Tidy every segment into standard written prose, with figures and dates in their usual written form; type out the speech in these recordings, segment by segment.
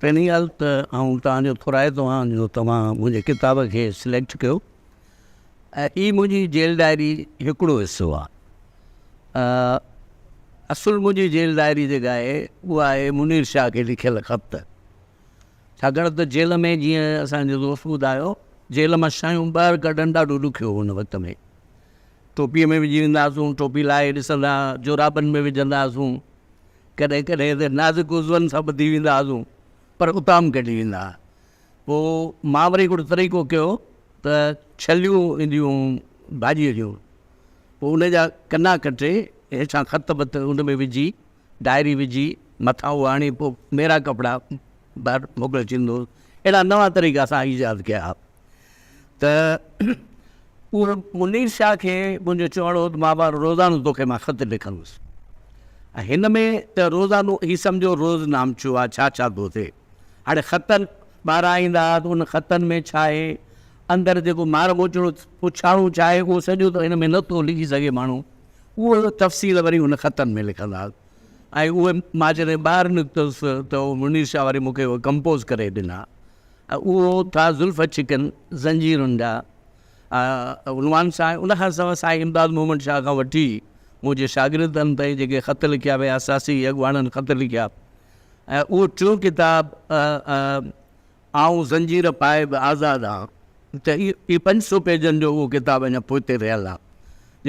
پهرين ڳالهه ته آئون توهان جو ٿورائتو آهيان جو توهان منهنجي ڪتاب کي سليڪٽ ڪيو ۽ هي منهنجي جيل ڊائري هڪڙو حصو آهي. اصل منهنجي جيل ڊائري جيڪا آهي اها آهي منير شاهه کي لکيل خط. ڇاڪاڻ ته جيل ۾ جيئن اسان جو دوست ٻڌايو جيل مان شيون ٻاهر ڪڍڻ ڏاڍو ڏکيو هو ان وقت ۾. ٽوپيء ۾ وجهي ويندا هئاسون، ٽوپي لاهي ڏسندا، جورابن ۾ وجهندا هئاسون. ڪڏهن ڪڏهن ته نازڪ عضون سان ٻڌي ويندا هئاسون پر اتان به ڪڍي ويندا هئا. پوء مان وري هڪڙو طريقو ڪيو ته ڇليون اينديون هيون ڀاڄيء جون، پوء ان جا ڪنا ڪٽي هيٺان خط بت ان ۾ وجهي، ڊائري وجهي، مٿان اهو هڻي پوء ميرا ڪپڙا ٻاهر موڪلي ڇڏيندو هوس. اهڙا نوان طريقا اسان ايجاد ڪيا ها. ته اهو منير شاهه کي منهنجو چوڻ هو ته بابا روزانو توکي مان خط لکندس ۽ هن ۾ ته روزانو هي سمجهو روز نامچو آ ڇا ڇا ٿو ٿئي هاڻي خطن ٻاهران ايندا ها ته ان خطن ۾ ڇا آهي اندر جيڪو مار موچڙو پڇاڻو ڇا آهي اهو سڄو ته هن ۾ نٿو لکي سگهي ماڻهو اهو تفصيل وري ان خطن ۾ لکندا ها ۽ اهي مان جڏهن ٻاهر نڪتس ته منير شاهه وري مون کي اهي ڪمپوز ڪري ڏنا اهو ٿا زلف ڇڪن زنجيرن جا عنوان سان ان کان سواء سائين امداد محمد شاهه کان وٺي منهنجي شاگردن تائين جيڪي خط لکيا ويا سياسي اڳواڻن خط لکيا ۽ اهو ٽيون ڪتاب آئون زنجير پائي به آزاد آهان ته اهي 500 پيجن جو اهو ڪتاب اڃا پوئتي رهيل آهي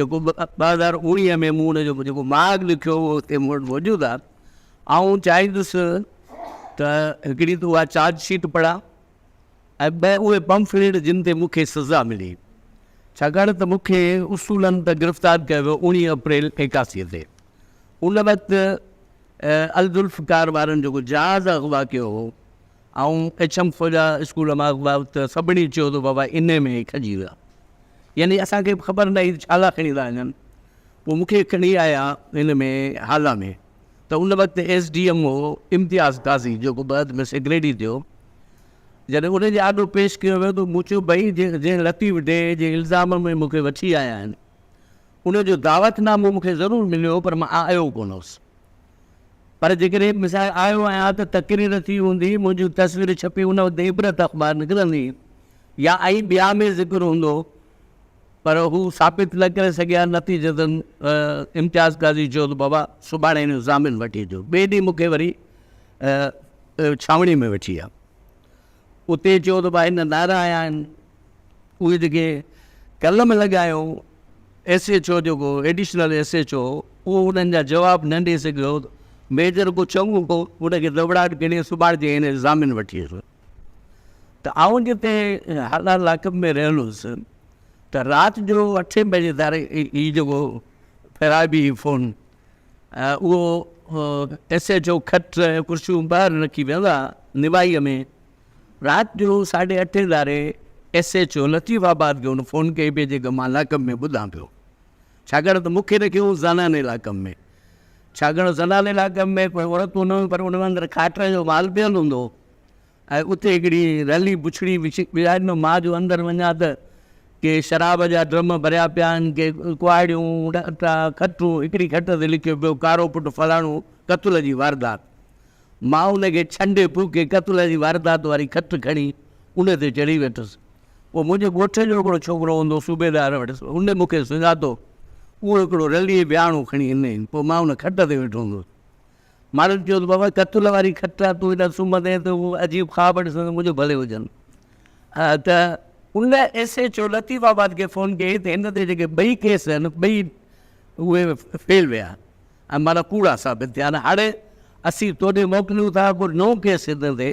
جيڪو 2019 ۾ مون ان جو جيڪو مهاڳ لکيو اهو اتي مون وٽ موجود آهي. آئون چاهيندس ته هڪڙي ته اها چارج شيٽ پڙهان ۽ ٻه اهي پمفليٽ جن تي مون کي سزا ملي. ڇاڪاڻ ته مون کي اصولن ته گرفتار ڪيو ويو 19 اپريل 81 تي. ان وقت الذوالفقار وارن جيڪو جهاز اغوا ڪيو هو، آئون ايڇ ايم خوجا اسڪول مان اغوا ته سڀني چيو ته بابا انهي ۾ کڄي ويا. يعني اسان کي به خبر نه هئي ته ڇا لاء کڻي ٿا وڃن. پوء مون کي کڻي آيا هن ۾ هالا ۾ ته ان وقت ايس ڊي ايم هو امتياز قاضي جيڪو بعد ۾ سيڪريٽري ٿيو. جڏهن ان جي آڏو پيش ڪيو ويو ته مون چيو ڀئي جنهن لطيف ڊي جي الزام ۾ مون کي وٺي آيا آهن ان جو دعوت نامو مون کي ضرور مليو پر مان آيو ڪونه هوس. پر جيڪڏهن مثال آيو آهيان ته تقرير ٿي هوندي، منهنجي تصوير ڇپي ان وقت عبرت اخبار نڪرندي يا ۽ ٻيا ۾ ذڪر هوندو پر هو ثابت نه ڪري سگهيا. نتيجتن امتياز قاضي چيو ته بابا سڀاڻي هن جو ضامن وٺي اچو. ٻئي ڏينهن مون کي وري ڇانوڻي ۾ وٺي ويا. اتي چيو ته ڀاء هن نعرا هنيا آهن، اهي جيڪي قلم لڳايو ايس ايڇ او جيڪو ايڊيشنل ايس ايڇ او هو اهو انهن جا جواب نه ڏئي سگهيو. ميجر ڪو چڱو هو، ان کي دٻڙاٽ ڪري سڀاڻي چيائين هن جو ضامن وٺي اچو. ته آئون جتي هالا لاڪپ ۾ رهيل هوس ته رات جو اٺين بجي ڌاري هي جيڪو ڦيرائبي هئي فون اهو ايس ايڇ او کٽ ۽ ڪرسيون ٻاهر رکي ويندا نوائيء ۾ رات جو ساڍي اٺين ڌاري ايس ايڇ او لطيف آباد کي هن فون ڪئي پئي جيڪا مان لاڪپ ۾ ٻڌان پيو ڇاڪاڻ ته مون کي رکيو هو زناني لاڪپ ۾ ڇاڪاڻ زناني لاڪپ ۾ ڪوئي عورتون نه هيون پر ان ۾ اندر کاٽ جو مال پيل هوندو هو ۽ اتي هڪڙي رلي بڇڙي وڇائي ڏنو، مان جو اندر وڃان ته ڪي شراب جا ڊرم ڀريا پيا آهن، ڪي ڪهاڙيون، ڏاٽا، کٽون، هڪڙي کٽ تي لکيو پيو ڪارو پٽ فلاڻو قتل جي واردات. مان ان کي ڇنڊي ڦوڪي قتل جي واردات واري کٽ کڻي ان تي چڙهي ويٺس. پوء منهنجي ڳوٺ جو هڪڙو ڇوڪرو هوندو هو صوبيدار وٽ، ان مون کي سڃاتو، اهو هڪڙو رليء وياڻو کڻي ڏنائين، پوء مان ان کٽ تي ويٺو هوندو هوس. ماڻهن چيو ته بابا قتل واري کٽ آ، تون هيڏانهن سمهندين ته هو عجيب خواب ڏسندو، منهنجو ڀلي هجن. ته ان ايس ايڇ او لطيف آباد کي فون ڪيائين ته هن تي جيڪي ٻئي ڪيس آهن ٻئي اهي فيل ويا ۽ معنيٰ ڪوڙا ثابت ٿيا آهن، هاڻي اسين توڏي موڪليون ٿا ڪو نئون ڪيس هن تي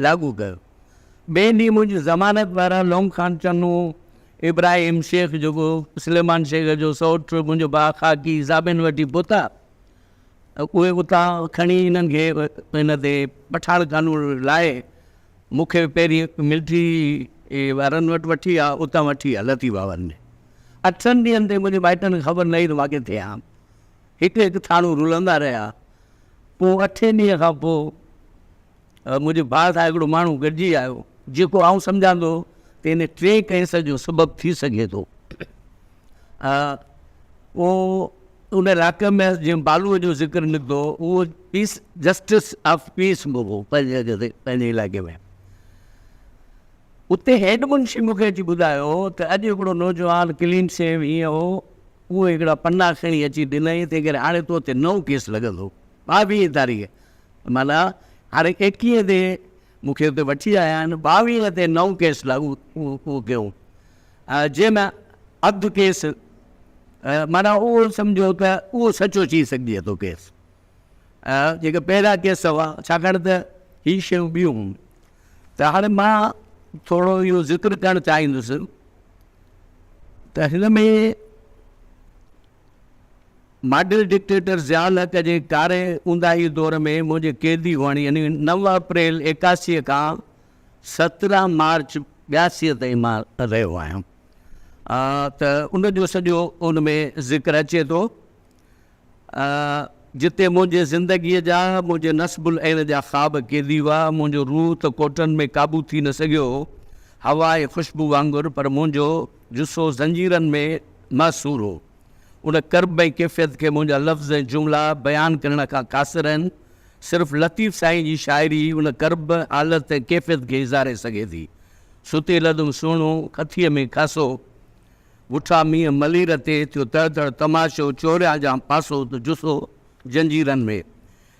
لاڳو ڪيو. ٻئي ڏينهن منهنجي ضمانت وارا لونگ خان چنو، ابراهيم شيخ جيڪو سليمان شيخ جو سئوٽ، منهنجو ڀاء خاڪي ضامن وٺي پهتا. اهي اتان کڻي انهن کي ان تي پٺاڻ قانون لاء مون کي پهرين ملٽري وارن وٽ وٺي آ اتان وٺي آ لطيف ڀون ۾ اٺن ڏينهن تي منهنجي مائٽن کي خبر نه هئي ته مان ڪٿي آهيان هڪ هڪ ٿاڻو رلندا رهيا پوء اٺين ڏينهن کان پوء منهنجي ڀاء سان هڪڙو ماڻهو گڏجي آيو جيڪو آئون سمجهان ٿو ته ان ٽئين ڪيس جو سبب ٿي سگهي ٿو. اهو ان لاڪ ۾ جيئن بالوء جو ذڪر نڪتو، اهو پيس جسٽس آف پيس به هو پنهنجي جڳهه تي، پنهنجي علائقي ۾. اتي هيڊ منشي مون کي اچي ٻڌايو ته اڄ هڪڙو نوجوان ڪلين شيو هيئن هو، اهو هڪڙا پنا کڻي اچي ڏنائين، تنهن ڪري هاڻي تو تي نئون ڪيس لڳندو. ٻاويهين تاريخ معنيٰ هاڻي ايڪيهين تي مون کي اتي وٺي آيا آهن، ٻاويهين تي نئون ڪيس لاڳو ڪيو، جنهن ۾ اڌ ڪيس معنيٰ اهو سمجهو ته اهو سچو چئي سگهجي ٿو ڪيس، جيڪي پهريان ڪيس هئا، ڇاڪاڻ ته هي شيون ٻيون هيون. ته هاڻي مان ٿورو اهو ذڪر ڪرڻ چاهيندس ته هن ۾ ماڊل ڊڪٽيٽر ضياء الحق جي ڪاري اونداهي دور ۾ منهنجي قيدي هئڻ يعني 9 اپريل 81 کان 17 مارچ 82 تائين مان رهيو آهيان ته ان جو سڄو ان ۾ ذڪر اچي ٿو. جتي منهنجي زندگيء جا، منهنجي نصب العين جا خواب قيدي هئا. منهنجو روح ته ڪوٽن ۾ قابو ٿي نه سگهيو هو، هوا ۽ خوشبو وانگر، پر منهنجو جثو زنجيرن ۾ محصور هو. ان ڪرب ۽ ڪيفيت کي منهنجا لفظ ۽ جملا بيان ڪرڻ کان قاصر آهن. صرف لطيف سائين جي شاعري ئي ان ڪرب، حالت ۽ ڪيفيت کي اظهاري سگهي ٿي. ستي لڌم سهڻو، کٿيء ۾ کاسو. وٺا مينهن ملير تي، ٿيو تڙ تڙ تماشو، چوريان جان پاسو ته جسو جنجيرن ۾.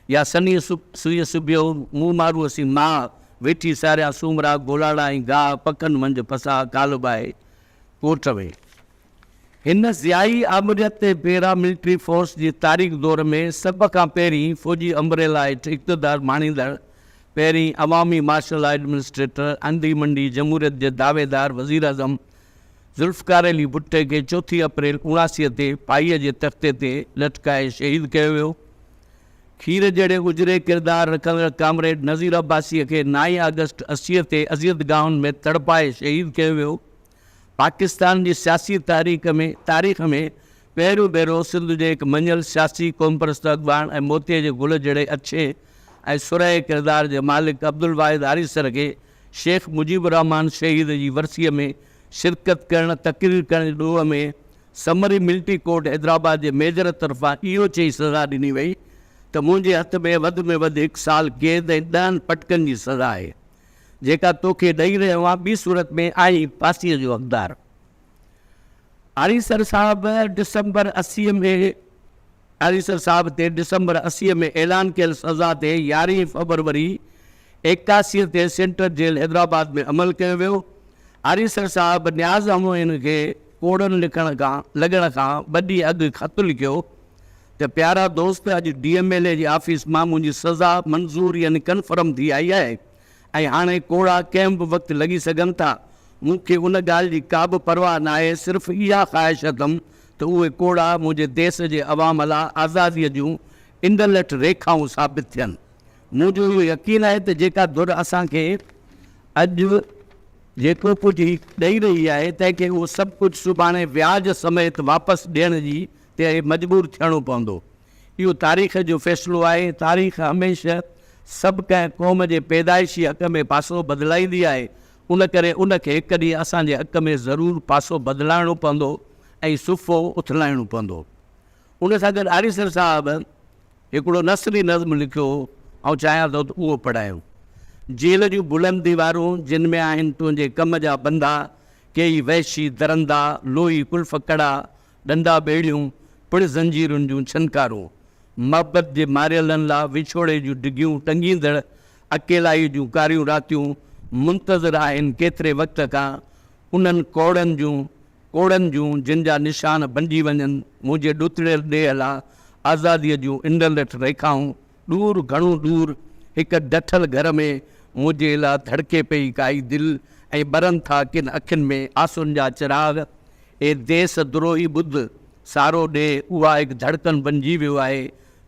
يا سنهي سوئي سبيو، مون ماروء سين ماء، ويٺي ساريان سومرا، گولاڙا ۽ گاهه، پکن منجهه پساهه، ڪالهه باهه ڪوٽ ۾. هن ضيائي آمريت تي پيرا ملٽري فورس جي تاريخ دور ۾ سڀ کان پهرين فوجي امبريلا هيٺ اقتدار ماڻيندڙ پهرين عوامي مارشل لا ايڊمنسٽريٽر انڌي منڊي جمهوريت جي دعويدار وزيراعظم ذوالفقار علي ڀٽي کي چوٿين اپريل 79 تي ڦاهيء جي تختي تي لٽڪائي شهيد ڪيو ويو. کير جهڙي اجري ڪردار رکندڙ ڪامريڊ نذير عباسيء کي نائين آگسٽ 80 تي اذيت گاهن ۾ تڙپائي شهيد ڪيو ويو. پاڪستان جي سياسي تحريڪ ۾ تاريخ ۾ پهريون ڀيرو سنڌ جي هڪ مڃيل سياسي قومپرست اڳواڻ ۽ موتيي جي گل جهڙي اڇي ۽ سرهي ڪردار جي مالڪ عبدالواحد آريسر کي شيخ مجيب الرحمان شهيد جي ورسيء ۾ شرڪت ڪرڻ تقرير ڪرڻ جي ڏوهه ۾ سمري ملٽري ڪورٽ حيدرآباد جي ميجر طرفان اهو چئي سزا ڏني وئي ته منهنجي هٿ ۾ وڌ ۾ وڌ هڪ سال قيد ۽ ڏهن پٽڪن جي سزا آهي جيڪا توکي ڏئي رهيو آهيان ٻي صورت ۾ آهين ڦاسيء جو حقدار. آريسر صاحب ڊسمبر 80 ۾ آريسر صاحب تي ڊسمبر 80 ۾ اعلان ڪيل سزا تي يارهين فبروري 81 تي سينٽرل جيل حيدرآباد ۾ عمل ڪيو ويو. آريسر صاحب نياز هموين کي ڪوڙن لکڻ کان لڳڻ کان ٻه ڏينهن اڳ خط لکيو ته پيارا دوست اڄ ڊي ايم ايل اي جي آفيس مان منهنجي سزا منظور يعني ڪنفرم ٿي آئي آهي ۽ هاڻي ڪوڙا ڪنهن به وقت لڳي سگهن ٿا. مون کي ان ڳالهه جي ڪابه پرواهه ناهي، صرف اها خواهش اٿم ته اهي ڪوڙا منهنجي ديس جي عوام لاء آزاديء جون انڊلٺ ريکائون ثابت ٿين. منهنجو اهو يقين آهي ته جيڪا ڌر اسان کي اڄ جيڪو ڪجهه هي ڏئي رهي آهي، تنهن کي اهو سڀ ڪجهه سڀاڻي وياج سميت واپس ڏيڻ جي تي مجبور ٿيڻو پوندو. اهو تاريخ جو فيصلو آهي. تاريخ هميشه سڀ ڪنهن قوم جي پيدائشي حق ۾ پاسو بدلائيندي آهي، ان ڪري ان کي هڪ ڏينهن اسان جي حق ۾ ضرور پاسو بدلائڻو پوندو ۽ صفحو اٿلائڻو پوندو. ان سان گڏ آريسر صاحب هڪڙو نثري نظم لکيو هو، آئون چاهيان ٿو ته اهو پڙهايون. جيل جون بلند ديوارون، جن ۾ آهن تنهنجي ڪم جا بندا، ڪيئي وحشي درندا، لوهي قلف ڪڙا، ڏنڊا ٻيڙيون، پڻ زنجيرن جون ڇنڪارون، محبت جي ماريلن لا وڇوڙي جون ڊگهيون ٽنگيندڙ اڪيلائيء جون ڪاريون راتيون منتظر آهن ڪيتري وقت کان انهن ڪوڙن جون ڪوڙن جون جن جا نشان بنجي وڃن منهنجي ڏتڙيل ڏيهه لا آزاديء جون انڊلٺ ريکائون ڏور گهڻو ڏور هڪ ڊٺل گهر ۾ منهنجي لا ڌڙڪي پئي ڪائي دل ۽ ٻرن ٿا ڪن اکين ۾ آسن جا چراغ اي ديس دروهي ٻڌ، سارو ڏيهه اها هڪ ڌڙڪن بنجي ويو آهي.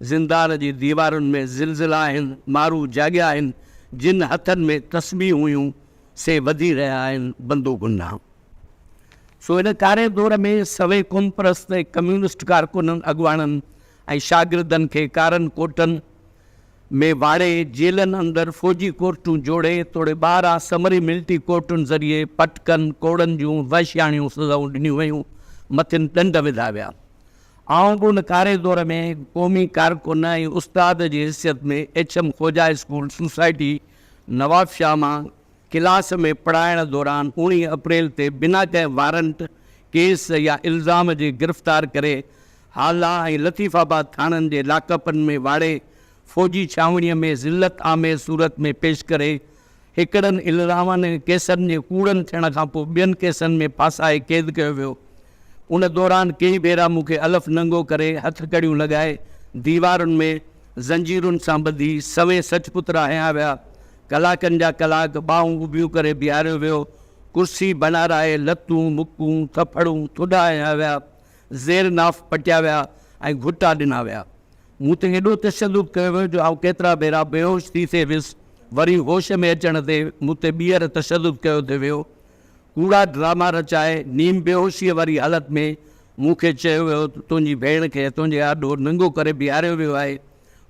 زندان جي ديوارن ۾ زلزلا آهن، مارو جاڳيا آهن، جن هٿن ۾ تسبيح هيون، سي وڌي رهيا آهن بندوقن ڏانهن. سو ان ڪاري دور ۾ سوين قومپرست ۽ ڪميونسٽ ڪارڪنن، اڳواڻن ۽ شاگردن کي ڪارن ڪوٽن، ۾ واڙي، جيلن اندر فوجي ڪورٽون جوڙي توڙي ٻاهران سمري ملٽري ڪورٽن ذريعي پٽڪن، ڪوڙن جون وحشياڻيون سزائون ڏنيون ويون، مٿن ڏنڊ وڌا ويا. آئون به ان ڪاري دور ۾ قومي ڪارڪن ۽ استاد جي حيثيت ۾ H M Khoja school society Nawabshah مان ڪلاس ۾ پڙهائڻ دوران اوڻيهه اپريل تي بنا ڪنهن وارنٽ، ڪيس يا الزام جي گرفتار ڪري هالا ۽ لطيف آباد ٿاڻن جي لاڪپن ۾ واڙي فوجي ڇانوڻيء ۾ ذلت آميز صورت ۾ پيش ڪري هڪڙن الزامن ۽ ڪيسن جي ڪوڙن ٿيڻ کان پوء ٻين ڪيسن ۾ ڦاسائي قيد ڪيو ويو. ان دوران ڪيئي ڀيرا مون کي الف ننگو ڪري هٿڪڙيون لڳائي ديوارن ۾ زنجيرن سان ٻڌي سوين سچ پترا هنيا ويا. ڪلاڪن جا ڪلاڪ ٻانهون اڀيون ڪري بيهاريو ويو. ڪرسي بنارائي لتون، مڪون، ٿڦڙون، ٿڏا هنيا ويا. زير ناف پٽيا ويا ۽ گهٽا ڏنا ويا. مون تي ايڏو تشدد ڪيو ويو جو آئون ڪيترا ڀيرا بيهوش ٿي ٿي ويس. وري هوش ۾ اچڻ تي مون تي ٻيهر تشدد ڪيو ٿي ويو. ڪوڙا ڊراما رچائي نيم بيهوشيء واري حالت ۾ مون کي چيو ويو ته تنهنجي ڀيڻ کي تنهنجي آڏو ننگو ڪري بيهاريو ويو آهي.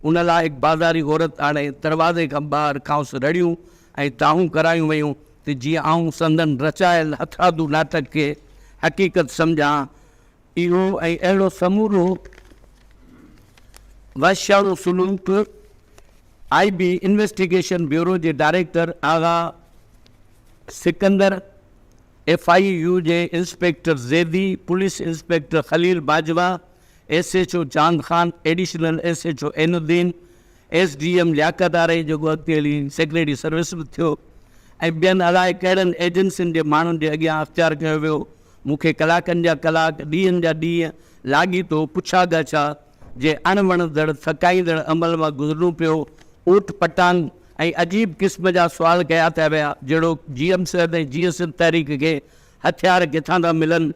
ان لاء هڪ بازاري عورت آڻي دروازي کان ٻاهر کانئس رڙيون ۽ دانهون ڪرايون ويون ته جيئن آئون سندن رچايل هٿرادو ناٽڪ کي حقيقت سمجهان. اهو ۽ اهڙو سمورو وحشياڻو سلوڪ آء بي انويسٽيگيشن بيورو جي director Agha Sikandar, F I U جي inspector Zaidi, police inspector Khalil Bajwa, S H O Chand Khan, additional S H O Ain Uddin, S D M Liaquat Arai جيڪو اڳتي هلي سيڪريٽري سروس به ٿيو ۽ ٻين الائي ڪهڙن ايجنسين جي ماڻهن جي اڳيان اختيار ڪيو ويو. مون کي ڪلاڪن جا ڪلاڪ، ڏينهن جا ڏينهن لاڳيتو پڇا ڳاڇا جي اڻ وڻندڙ، ٿڪائيندڙ عمل مان گذرڻو پيو. اوٽ پٽانگ ۽ عجيب قسم جا سوال ڪيا ٿا ويا، جهڙوڪ جي ايم سيد ۽ جيئي سنڌ تحريڪ کي هٿيار ڪٿان ٿا ملن؟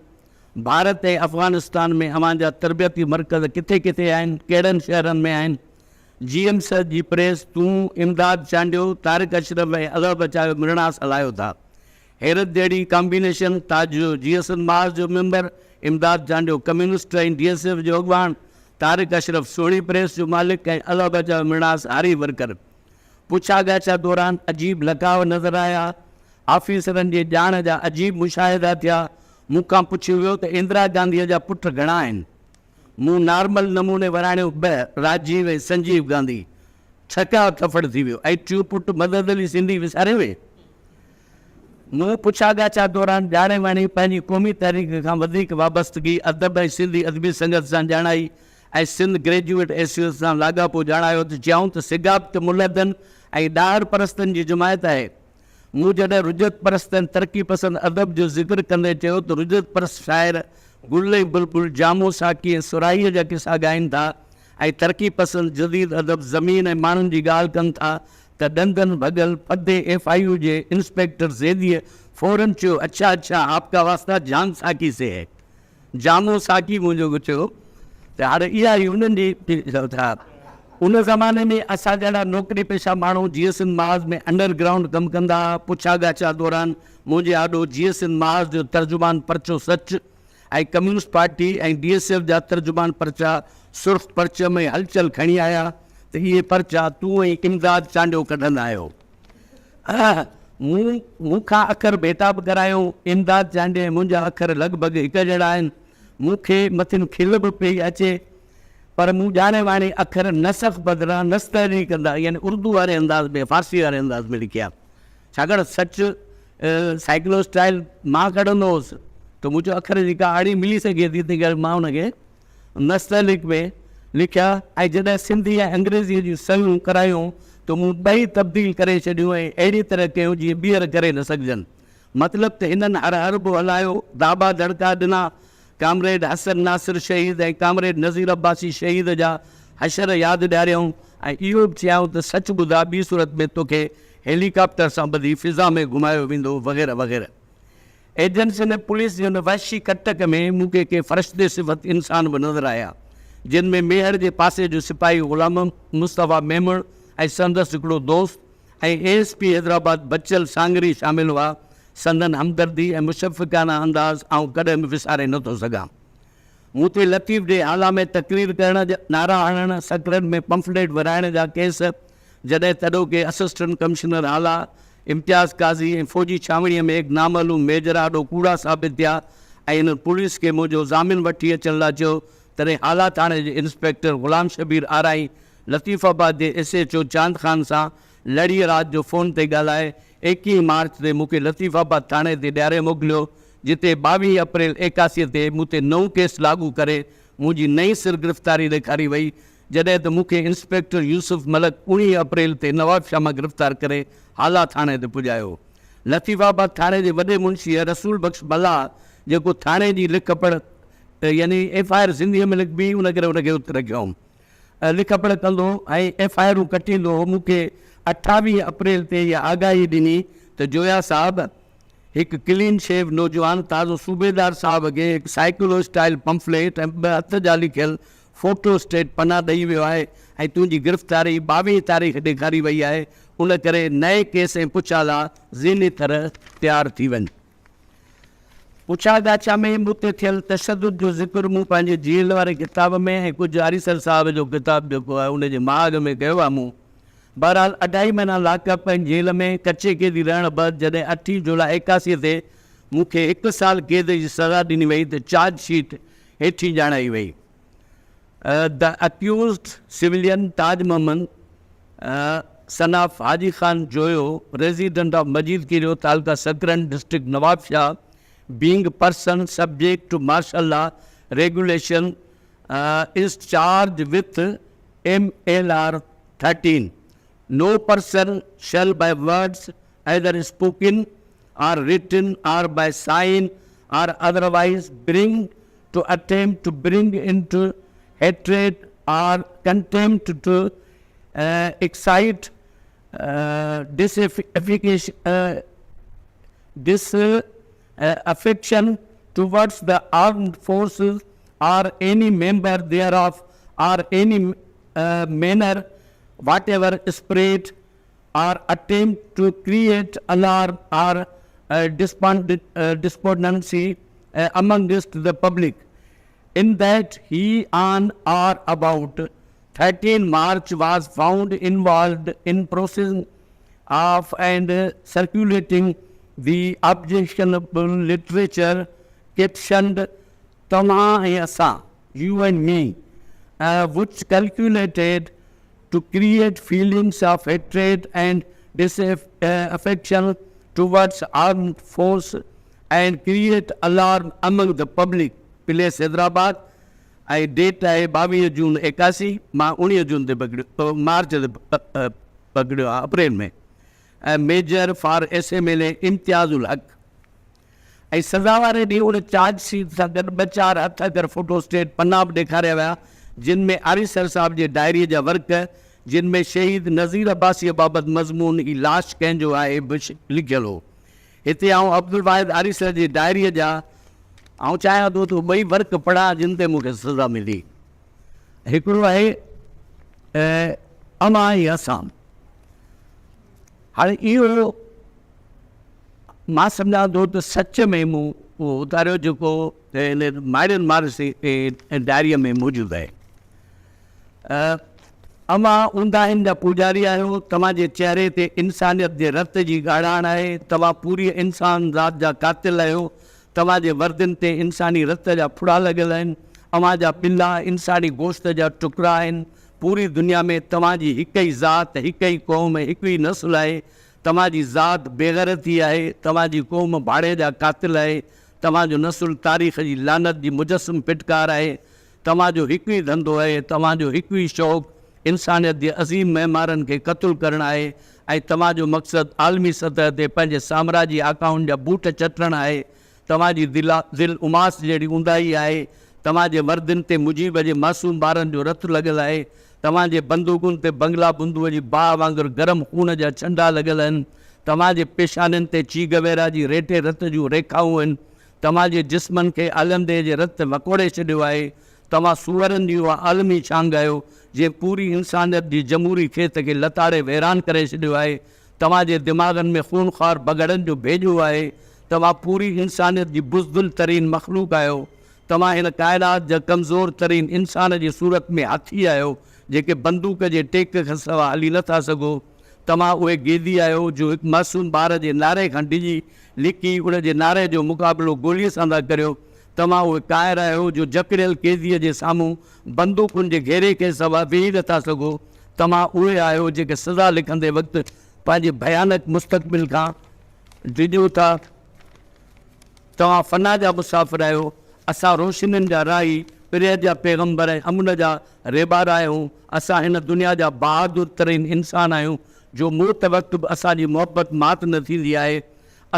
ڀارت ۽ افغانستان ۾ اوهان جا تربيتي مرڪز ڪٿي ڪٿي آهن، ڪهڙن شهرن ۾ آهن؟ جي ايم سيد جي پريس، تون، امداد چانڊيو، طارق اشرف ۽ اظهر بچايو مرڻاس هلايو ٿا. حيرت جهڙي ڪامبينيشن، تاج جو جي ايس اين محاذ جو member, Imdad Chandio communist ۽ D S F جو اڳواڻ، طارق اشرف سهڻي پريس جو مالڪ ۽ الله بچايو مرڻاس هاري ورڪر. پڇا ڳاڇا دوران عجيب لقاء نظر آيا. آفيسرن جي ڄاڻ جا عجيب مشاهدا ٿيا. مون کان پڇيو ويو ته اندرا گانڌيء جا پٽ گهڻا آهن؟ مون نارمل نموني وراڻيو ٻه، راجيو ۽ سنجيو گانڌي. ڇڪا ٿڦڙ ٿي ويو ۽ ٽيون پٽ مدد علي سنڌي وساري وئين؟ مون پڇا ڳاڇا دوران ڄاڻي واڻي پنهنجي قومي تحريڪ کان وڌيڪ وابستگي ادب ۽ سنڌي ادبي سنگت سان ڄاڻائي ۽ سنڌ گريجوئيٽ ايسوسيئيشن سان لاڳاپو ڄاڻايو ته چيائون ته سگاپ ته ملحدن ۽ ڏاهر پرستن جي جماعت آهي. مون جڏهن رجعت پرست ۽ ترقي پسند ادب جو ذڪر ڪندي چيو ته رجعت پرست شاعر گل ۽ بلبل، جامو ساقي ۽ سرائيء جا قصا ڳائين ٿا ۽ ترقي پسند جديد ادب زمين ۽ ماڻهن جي ڳالهه ڪن ٿا ته ڏندن ڀڳل ڦدي ايف I يو جي انسپيڪٽر زيديء فورن چيو، اڇا اڇا آپ ڪا واسطه جام ساقي سي هي. جامو ساقي منهنجو چيو ته هاڻي اها ئي انهن جي ٿا. ان زماني ۾ اسان جهڙا نوڪري پيشه ماڻهو جيئي سنڌ محاذ ۾ انڊر گرائونڊ ڪم ڪندا ها. پڇا ڳاڇا دوران منهنجي آڏو جيئي سنڌ محاذ جو ترجمان پرچو سچ ۽ communist party ۽ D S F جا ترجمان پرچا سرخ پرچم ۽ هلچل کڻي آيا ته اهي پرچا تون ۽ امداد چانڊيو ڪڍندا آهيو. مون مون کان اکر ڀيٽا به ڪرايو. امداد چانڊيي ۽ منهنجا اکر لڳ ڀڳ هڪ جهڙا آهن. مون کي مٿن کل به پئي اچي پر مون ڄاڻي واڻي اکر نسخ بدران نستعليق انداز يعني اردو واري انداز ۾ فارسي واري انداز ۾ لکيا. ڇاڪاڻ سچ سائيڪلو اسٽائل مان ڪڍندو هوس ته مون چيو اکر جي ڪا آڙي ملي سگهي ٿي تنهن ڪري مان ان کي نستعليق ۾ لکيا ۽ جڏهن سنڌي ۽ انگريزيء جون صحيحون ڪرايون ته مون ٻئي تبديل ڪري ڇڏيون ۽ اهڙي طرح ڪيون جيئن ٻيهر ڪري نه سگهجن. مطلب ته هنن هر حربو هلايو، داٻا دڙڪا ڏنا، ڪامريڊ حسن ناصر شهيد ۽ ڪامريڊ نذير عباسي شهيد جا حشر ياد ڏياريائون ۽ اهو به چيائون ته سچ ٻڌاء ٻي صورت ۾ توکي هيليڪاپٽر سان ٻڌي فضا ۾ گهمايو ويندو وغيره وغيره. ايجنسين ۽ پوليس جي ان وحشي ڪٽڪ ۾ مون کي ڪي فرشتي صفت انسان به نظر آيا، جن ۾ ميهڙ جي پاسي جو سپاهي غلام مصطفيٰ ميمڻ ۽ سندس هڪڙو دوست ۽ A S P Hyderabad Bachal Sangri شامل هئا. سندن همدردي ۽ مشفقانه انداز آئون ڪڏهن به وساري نه ٿو سگهان. مون تي لطيف جي هالا ۾ تقرير ڪرڻ، نعرا هڻڻ، سڪرنڊ ۾ پمفليٽ ورهائڻ جا ڪيس، جڏهن تڏهوڪي اسسٽنٽ ڪمشنر هالا امتياز قاضي ۽ فوجي ڇانوڻيء ۾ هڪ نامعلوم ميجر آڏو ڪوڙا ثابت ٿيا ۽ هنن پوليس کي منهنجو ضامن وٺي اچڻ لاء چيو تڏهن هالا ٿاڻي جي انسپيڪٽر غلام شبير آرائين لطيف آباد جي S H O Chand Khan سان لڙيء رات جو فون تي ڳالهائي 21 مارچ تي مون کي لطيف آباد ٿاڻي تي ڏياري موڪليو، جتي 22 اپريل 81 تي مون تي نئون ڪيس لاڳو ڪري منهنجي نئين سر گرفتاري ڏيکاري وئي، جڏهن ته مون کي انسپيڪٽر يوسف ملڪ 19 اپريل تي نوابشاهه مان گرفتار ڪري هالا ٿاڻي تي پڄايو. لطيف آباد ٿاڻي جي وڏي منشيء رسول بخش ملاح جيڪو ٿاڻي جي لک پڙهه يعني ايف I R سنڌيء ۾ لکبي ان ڪري ان کي اتي رکيائون. لک پڙهه ڪندو ۽ ايف I آرون ڪٽيندو هو، مون کي 28 اپريل تي اها آگاهي ڏني ته جويا صاحب هڪ ڪلين شيو نوجوان تازو صوبيدار صاحب کي هڪ سائيڪلو اسٽائيل پمفليٽ ۽ ٻه هٿ جا لکيل فوٽو اسٽيٽ پنا ڏئي ويو آهي ۽ تنهنجي گرفتاري 22 تاريخ ڏيکاري وئي آهي، ان ڪري نئين ڪيس ۽ پڇا لا ذهني طرح تيار ٿي وڃ. پڇا ڳاڇا ۾ مون تي ٿيل تشدد جو ذڪر مون پنهنجي جيل واري ڪتاب ۾ ۽ ڪجهه آريسر صاحب جو ڪتاب جيڪو آهي ان جي مهاڳ ۾ ڪيو آهي. مون بهرحال اڍائي مهينا لاڪ اپ ۽ جيل ۾ ڪچي قيدي رهڻ بعد جڏهن اٺين جولاء 81 تي مون کي هڪ سال قيد جي سزا ڏني وئي ته چارج شيٽ هيٺين ڄاڻائي وئي. The accused civilian Taj Muhammad son of Haji Khan Joyo resident of Majeed Kerio taluka Sakrand district Nawabshah being person subject to martial law regulation is charged with M L R 13 no person shall by words either spoken or written or by sign or otherwise bring to attempt to bring into hatred or contempt to excite disaffection towards the armed forces or any member thereof or any manner whatever spread or attempt to create alarm or despondency amongst the public in that he on or about 13 March was found involved in processing of and circulating the objectionable literature captioned توهان ۽ اسان، You and Me، which calculated to create feelings of hatred and disaffection towards armed force and create alarm among the public place Hyderabad ۽ date آهي 22 جون 81 مان 19 جون تي پڪڙيو march تي پڪڙيو آهي April ۾ major for S M L A Imtiaz ul Haq ۽ سزا واري ڏينهن ان چارج شيٽ سان گڏ ٻه چار هٿ اکر فوٽو اسٽيٽ پنا به ڏيکاريا ويا، جن ۾ آريسر صاحب جي ڊائريء جا ورق، جن ۾ شهيد نذير عباسيء بابت مضمون هي لاش ڪنهن جو آهي به لکيل هو. هتي آئون عبدالواحد آريسر جي ڊائريء جا آئون چاهيان ٿو ته ٻئي ورق پڙهان جن تي مون کي سزا ملي. هڪڙو آهي اوهان ۽ اسان. هاڻي اهو مان سمجهان ٿو ته سچ ۾ مون اهو اتاريو جيڪو هن مائرين مارس ڊائريء ۾ موجود آهي. اوهان اونداهين جا پوڄاري آهيو، توهان جي چهري تي انسانيت جي رت جي ڳاڙهاڻ آهي، توهان پوريء انسان ذات جا قاتل آهيو، توهان جي وردين تي انساني رت جا ڦڙا لڳل آهن، اوهان جا ٻلا انساني گوشت جا ٽڪرا آهن، پوري دنيا ۾ توهان جي هڪ ئي ذات، هڪ ئي قوم ۽ هڪ ئي نسل آهي، توهان جي ذات بيغيرتي آهي، توهان جي قوم ڀاڙي جا قاتل آهي، توهان جو نسل تاريخ جي لعنت جي مجسم ڦٽڪار آهي، توهان جو هڪ ئي ڌنڌو آهي، توهان جو هڪ ئي شوق انسانيت جي عظيم معمارن کي قتل ڪرڻ آهي ۽ توهان جو مقصد عالمي سطح تي پنهنجي سامراجي آقائن جا بوٽ چٽڻ آهي، توهان جي دل اماس جهڙي اونداهي آهي، توهان جي وردين تي مجيب جي معصوم ٻارن جو رت لڳل آهي، توهان جي بندوقن تي بنگلا بندوء جي باهه وانگر گرم خون جا ڇنڊا لڳل آهن، توهان جي پيشانين تي چي گويرا جي ريٽي رت جون ريکائون آهن، توهان جي جسمن کي الهندي جي رت وڪوڙي ڇڏيو آهي، توهان سوئرن جي اها عالمي ڇانگ آهيو، جنهن پوري انسانيت جي جمهوري کيت کي لتاڙي ويران ڪري ڇڏيو آهي، توهان جي دماغن ۾ خونخوار بگهڙن جو ڀيڄو آهي. توهان پوري انسانيت جي بزدل ترين مخلوق آهيو. توهان هن ڪائنات جا ڪمزور ترين انسان جي صورت ۾ هاٿي آهيو، جيڪي بندوق جي ٽيڪ کان سوا هلي نه ٿا سگهو. توهان اهي گيدي آهيو، جو هڪ معصوم ٻار جي نعري کان ڊڄي، لڪي ان جي نعري جو مقابلو گوليء سان ٿا ڪريو. توهان اهي ڪائر آهيو جو جڪڙيل قيديء جي سامهون بندوقن جي گهيري کي سوا ويهي نٿا سگهو. توهان اهي آهيو جيڪي سزا لکندي وقت پنهنجي ڀيانڪ مستقبل کان ڊڄو ٿا. توهان فنا جا مسافر آهيو. اسان روشنين جا راهي، پريت جا پيغمبر ۽ امن جا ريٻار آهيون. اسان هن دنيا جا بهادر ترين انسان آهيون جو موت وقت به اسان جي محبت مات نه ٿيندي آهي.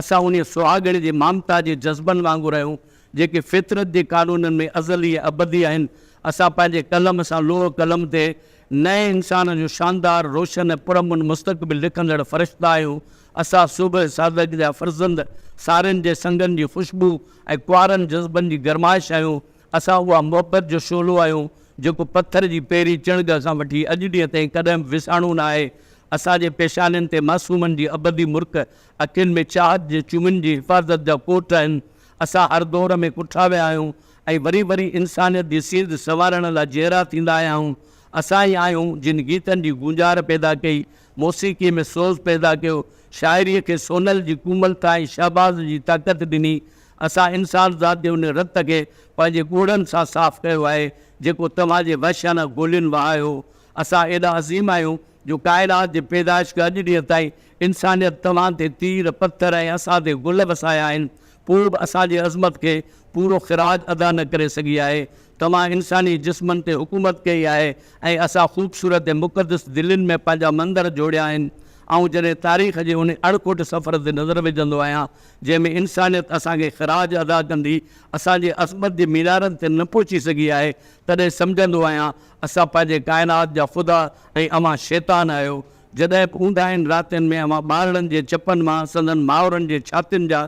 اسان انهيء سهاڳڻ جي مامتا جي جذبن وانگر آهيون، جيڪي فطرت جي قانونن ۾ ازلي ۽ ابدي آهن. اسان پنهنجي قلم سان لوح قلم تي نئين انسان جو شاندار، روشن ۽ پرامن مستقبل لکندڙ فرشتا آهيون. اسان صبح صادق جا فرزند، سارين جي سنگن جي خوشبو ۽ ڪنوارن جذبن جي گرمائش آهيون. اسان اها محبت جو شعلو آهيون، جيڪو پٿر جي پهرين چڻگ کان وٺي اڄ ڏينهن تائين ڪڏهن به وساڻو نه آهي. اسان جي پيشانين تي معصومن جي ابدي مرڪ، اکين ۾ چاهت جي چمين جي حفاظت جا ڪوٽ آهن. اسان هر دور ۾ ڪٺا ويا آهيون ۽ وري وري انسانيت جي سينڌ سنوارڻ لاء جيئرا ٿيندا آيا آهيون. اسان ئي آهيون جن گيتن جي گونجار پيدا ڪئي، موسيقيء ۾ سوز پيدا ڪيو، شاعريء کي سونل جي ڪوملتا ۽ شهباز جي طاقت ڏني. اسان انسان ذات جي ان رت کي پنهنجي ڳوڙهن سان صاف ڪيو آهي، جيڪو توهان جي وحشيانه گولين وهايو. اسان ايڏا عظيم آهيون جو ڪائنات جي پيدائش کان اڄ ڏينهن تائين انسانيت توهان تي تير، پٿر ۽ اسان تي گل وسايا آهن، پوء به اسان جي عظمت کي پورو خراج ادا نه ڪري سگهي آهي. توهان انساني جسمن تي حڪومت ڪئي آهي ۽ اسان خوبصورت ۽ مقدس دلين ۾ پنهنجا مندر جوڙيا آهن. آئون جڏهن تاريخ جي ان اڻکٽ سفر تي نظر وجهندو آهيان، جنهن ۾ انسانيت اسان کي خراج ادا ڪندي اسان جي عظمت جي مينارن تي نه پهچي سگهي آهي، تڏهن سمجهندو آهيان اسان پنهنجي ڪائنات جا خدا ۽ اوهان شيطان آهيو. جڏهن به اونداهين راتين ۾ اوهان ٻارڙن جي چپن مان سندن مائرن جي ڇاتين جا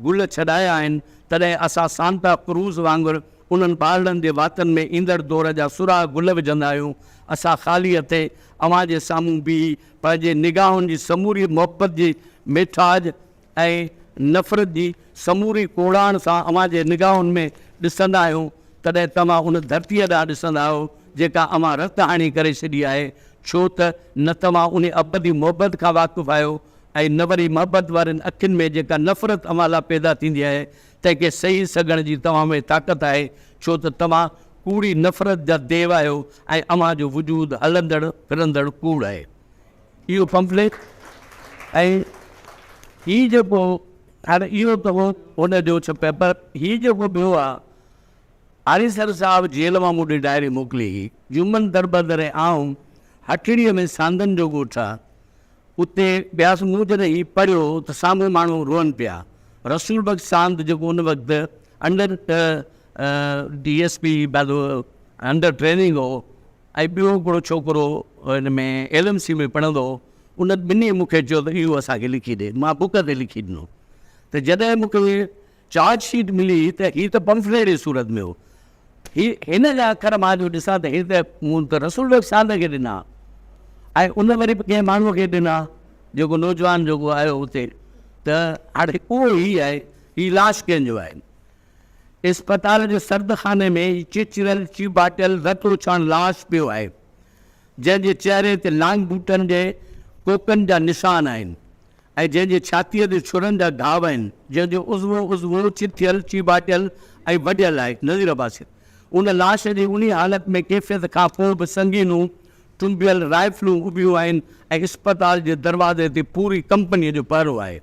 گل ڇڏايا آهن، تڏهن اسان سانتا ڪروز وانگر انهن ٻارڙن جي واتن ۾ ايندڙ دور جا سرها گل وجهندا آهيون. اسان خالي هٿين اوهان جي سامهون بيهي پنهنجي نگاهن جي سموري محبت جي ميٺاج ۽ نفرت جي سموري ڪوڙاڻ سان اوهان جي نگاهن ۾ ڏسندا آهيون، تڏهن توهان ان ڌرتيء ڏانهن ڏسندا آهيو، جيڪا اوهان رت هاڻي ڪري ڇڏي آهي، ڇو ته نه توهان انهي ابدي محبت کان واقف آهيو ۽ نه وري محبت وارين اکين ۾ جيڪا نفرت اوهان لاء پيدا ٿيندي آهي، تنهن کي سهي سگهڻ جي توهان ۾ طاقت آهي، ڇو ته توهان ڪوڙي نفرت جا ديو آهيو ۽ اوهان جو وجود هلندڙ ڦرندڙ ڪوڙ آهي. اهو پمفليٽ ۽ هي جيڪو هاڻي اهو ته هو ان جو ڇپيل پر هي جيڪو ٻيو آ آريسر صاحب جيل مان مون ڏي ڊائري موڪلي هئي جمن دربدر ۽ آئون هٽڙيء ۾ ساندن جو ڳوٺ آ اتي وياسون مون جڏهن هي پڙهيو ته سامهون ماڻهو روئن پيا رسول بخش ساند جيڪو ان وقت انڊر ڊي ايس پي بعد انڊر ٽريننگ هو ۽ ٻيو هڪڙو ڇوڪرو هن ۾ ايل ايم سي ۾ پڙهندو هو، ان ٻنهي مون کي چيو ته اهو اسان کي لکي ڏي. مان بڪ تي لکي ڏنو ته جڏهن مون کي چارج شيٽ ملي ته هي ته پمفليٽ جي صورت ۾ هو. هي هن جا اکر مان جو ڏسان ته هي ته مون ته رسول بخش ساند کي ڏنا ۽ ان وري به ڪنهن ماڻهوء کي ڏنا جيڪو نوجوان جيڪو آيو اتي ته هاڻي اهو هي آهي، هي لاش ڪنهن جو آهي؟ اسپتال جي سرد خاني ۾ هي چچريل، چيڀاٽيل، رتوڇاڻ لاش پيو آهي، جنهن جي چهري تي لانگ بوٽن جي ڪوڪن جا نشان آهن ۽ جنهن جي ڇاتيء تي ڇرن جا گهاو آهن، جنهن جو عضوو عضوو چٿيل، چيڀاٽيل ۽ وڍيل آهي. نذير عباسي ان لاش جي انهيء حالت ۾ ڪيفيت کان پوء به سنگينون ٽنبيل رائفلون اڀيون آهن ۽ اسپتال جي دروازي تي پوري ڪمپنيء جو پهرو آهي.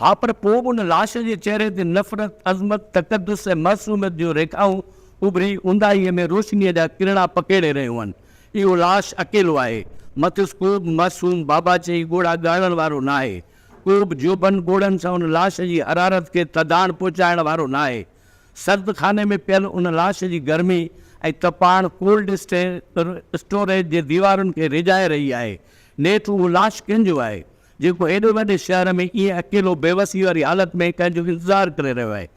ها پر پوء به ان لاش جي چهري تي نفرت، عظمت، تقدس ۽ معصوميت جون ريکائون اڀري اونداهيء ۾ روشنيء جا ڪرڻا پکيڙي رهيون آهن. اهو لاش اڪيلو آهي. مٿس ڪو به معصوم بابا چئي ڳوڙها ڳاڙڻ وارو ناهي. ڪو به جوڀن ڳوڙهن سان ان لاش جي حرارت کي ٿڌاڻ پهچائڻ وارو ناهي. سرد خاني ۾ پيل ان لاش جي گرمي ۽ تپاڻ ڪولڊ اسٽوريج جي ديوارن کي ريجائي رهي آهي. نيٺ اهو لاش ڪنهن جو آهي؟ جيڪو ايڏي وڏي شهر ۾ ائين اڪيلو بيوسي واري حالت ۾ ڪنهن جو انتظار ڪري رهيو آهي،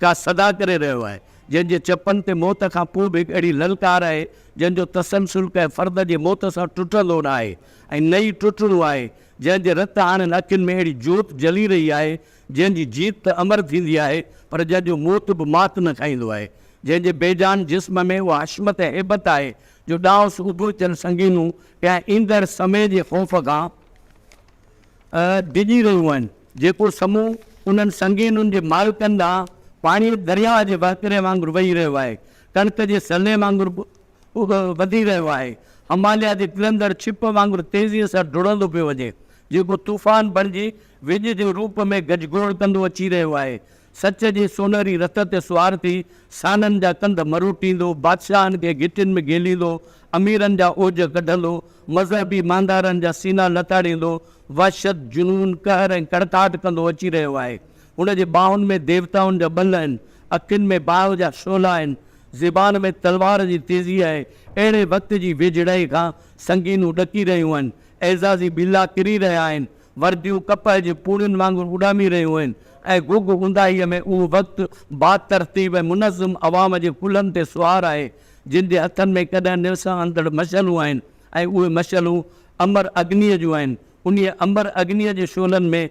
ڪا صدا ڪري رهيو آهي، جنهن جي چپن تي موت کان پوء به هڪ اهڙي للڪار آهي، جنهن جو تسلسل ڪنهن فرد جي موت سان ٽٽندو نه آهي ۽ نه ئي ٽٽڻو آهي، جنهن جي رت هاڻين اکين ۾ اهڙي جوت جلي رهي آهي، جنهن جي جيت ته امر ٿيندي آهي، پر جنهن جو موت به مات نه کائيندو آهي، جنهن جي بيجان جسم ۾ اها حشمت ۽ هيبت آهي، جو ڏانهس اڀو ٿيل سنگينون ڪنهن ايندڙ سمي جي خوف کان ڊڄي رهيون آهن، جيڪو سمون انهن سنگينن جي مالڪن ڏانهن پاڻي درياهه جي وهڪري وانگر وهي رهيو آهي. ڪڻڪ جي سلي وانگر وڌي رهيو آهي. هماليا جي ٽلندڙ ڇپ وانگر تيزيء سان ڊوڙندو پيو وڃي، جيڪو طوفان بڻجي وڄ جي روپ ۾ گجگوڙ ڪندو اچي رهيو آهي. سچ جي سونهري رٿ تي سوار ٿي، سانن جا ڪنڌ مروٽيندو، بادشاهن کي گهٽين ۾ گهيليندو، اميرن جا اوج ڪڍندو، مذهبي ماندارن جا سينا لتاڙيندو، وحشت، جنون، قهر ۽ ڪڙڪاٽ ڪندو اچي رهيو آهي. هن جي ٻانهن ۾ ديوتائن جا ٻل آهن، اکين ۾ باهه جا شعلا آهن، زبان ۾ تلوار جي تيزي آهي. اهڙي وقت جي ويجهڙائي کان سنگينون ڏڪي رهيون آهن، اعزازي ٻلا ڪري رهيا آهن، ورديون ڪپهه جي پوڻين وانگر اڏامي رهيون آهن ۽ گهگهه اونداهيء ۾ اهو وقت باترتيب ۽ منظم عوام جي ڪلهن تي سوار آهي، جن جي هٿن ۾ ڪڏهن نه وسامندڙ مشعلون آهن ۽ اهي مشعلون امر اگنيء جون آهن. انهيء امر اگنيء جي شعلن ۾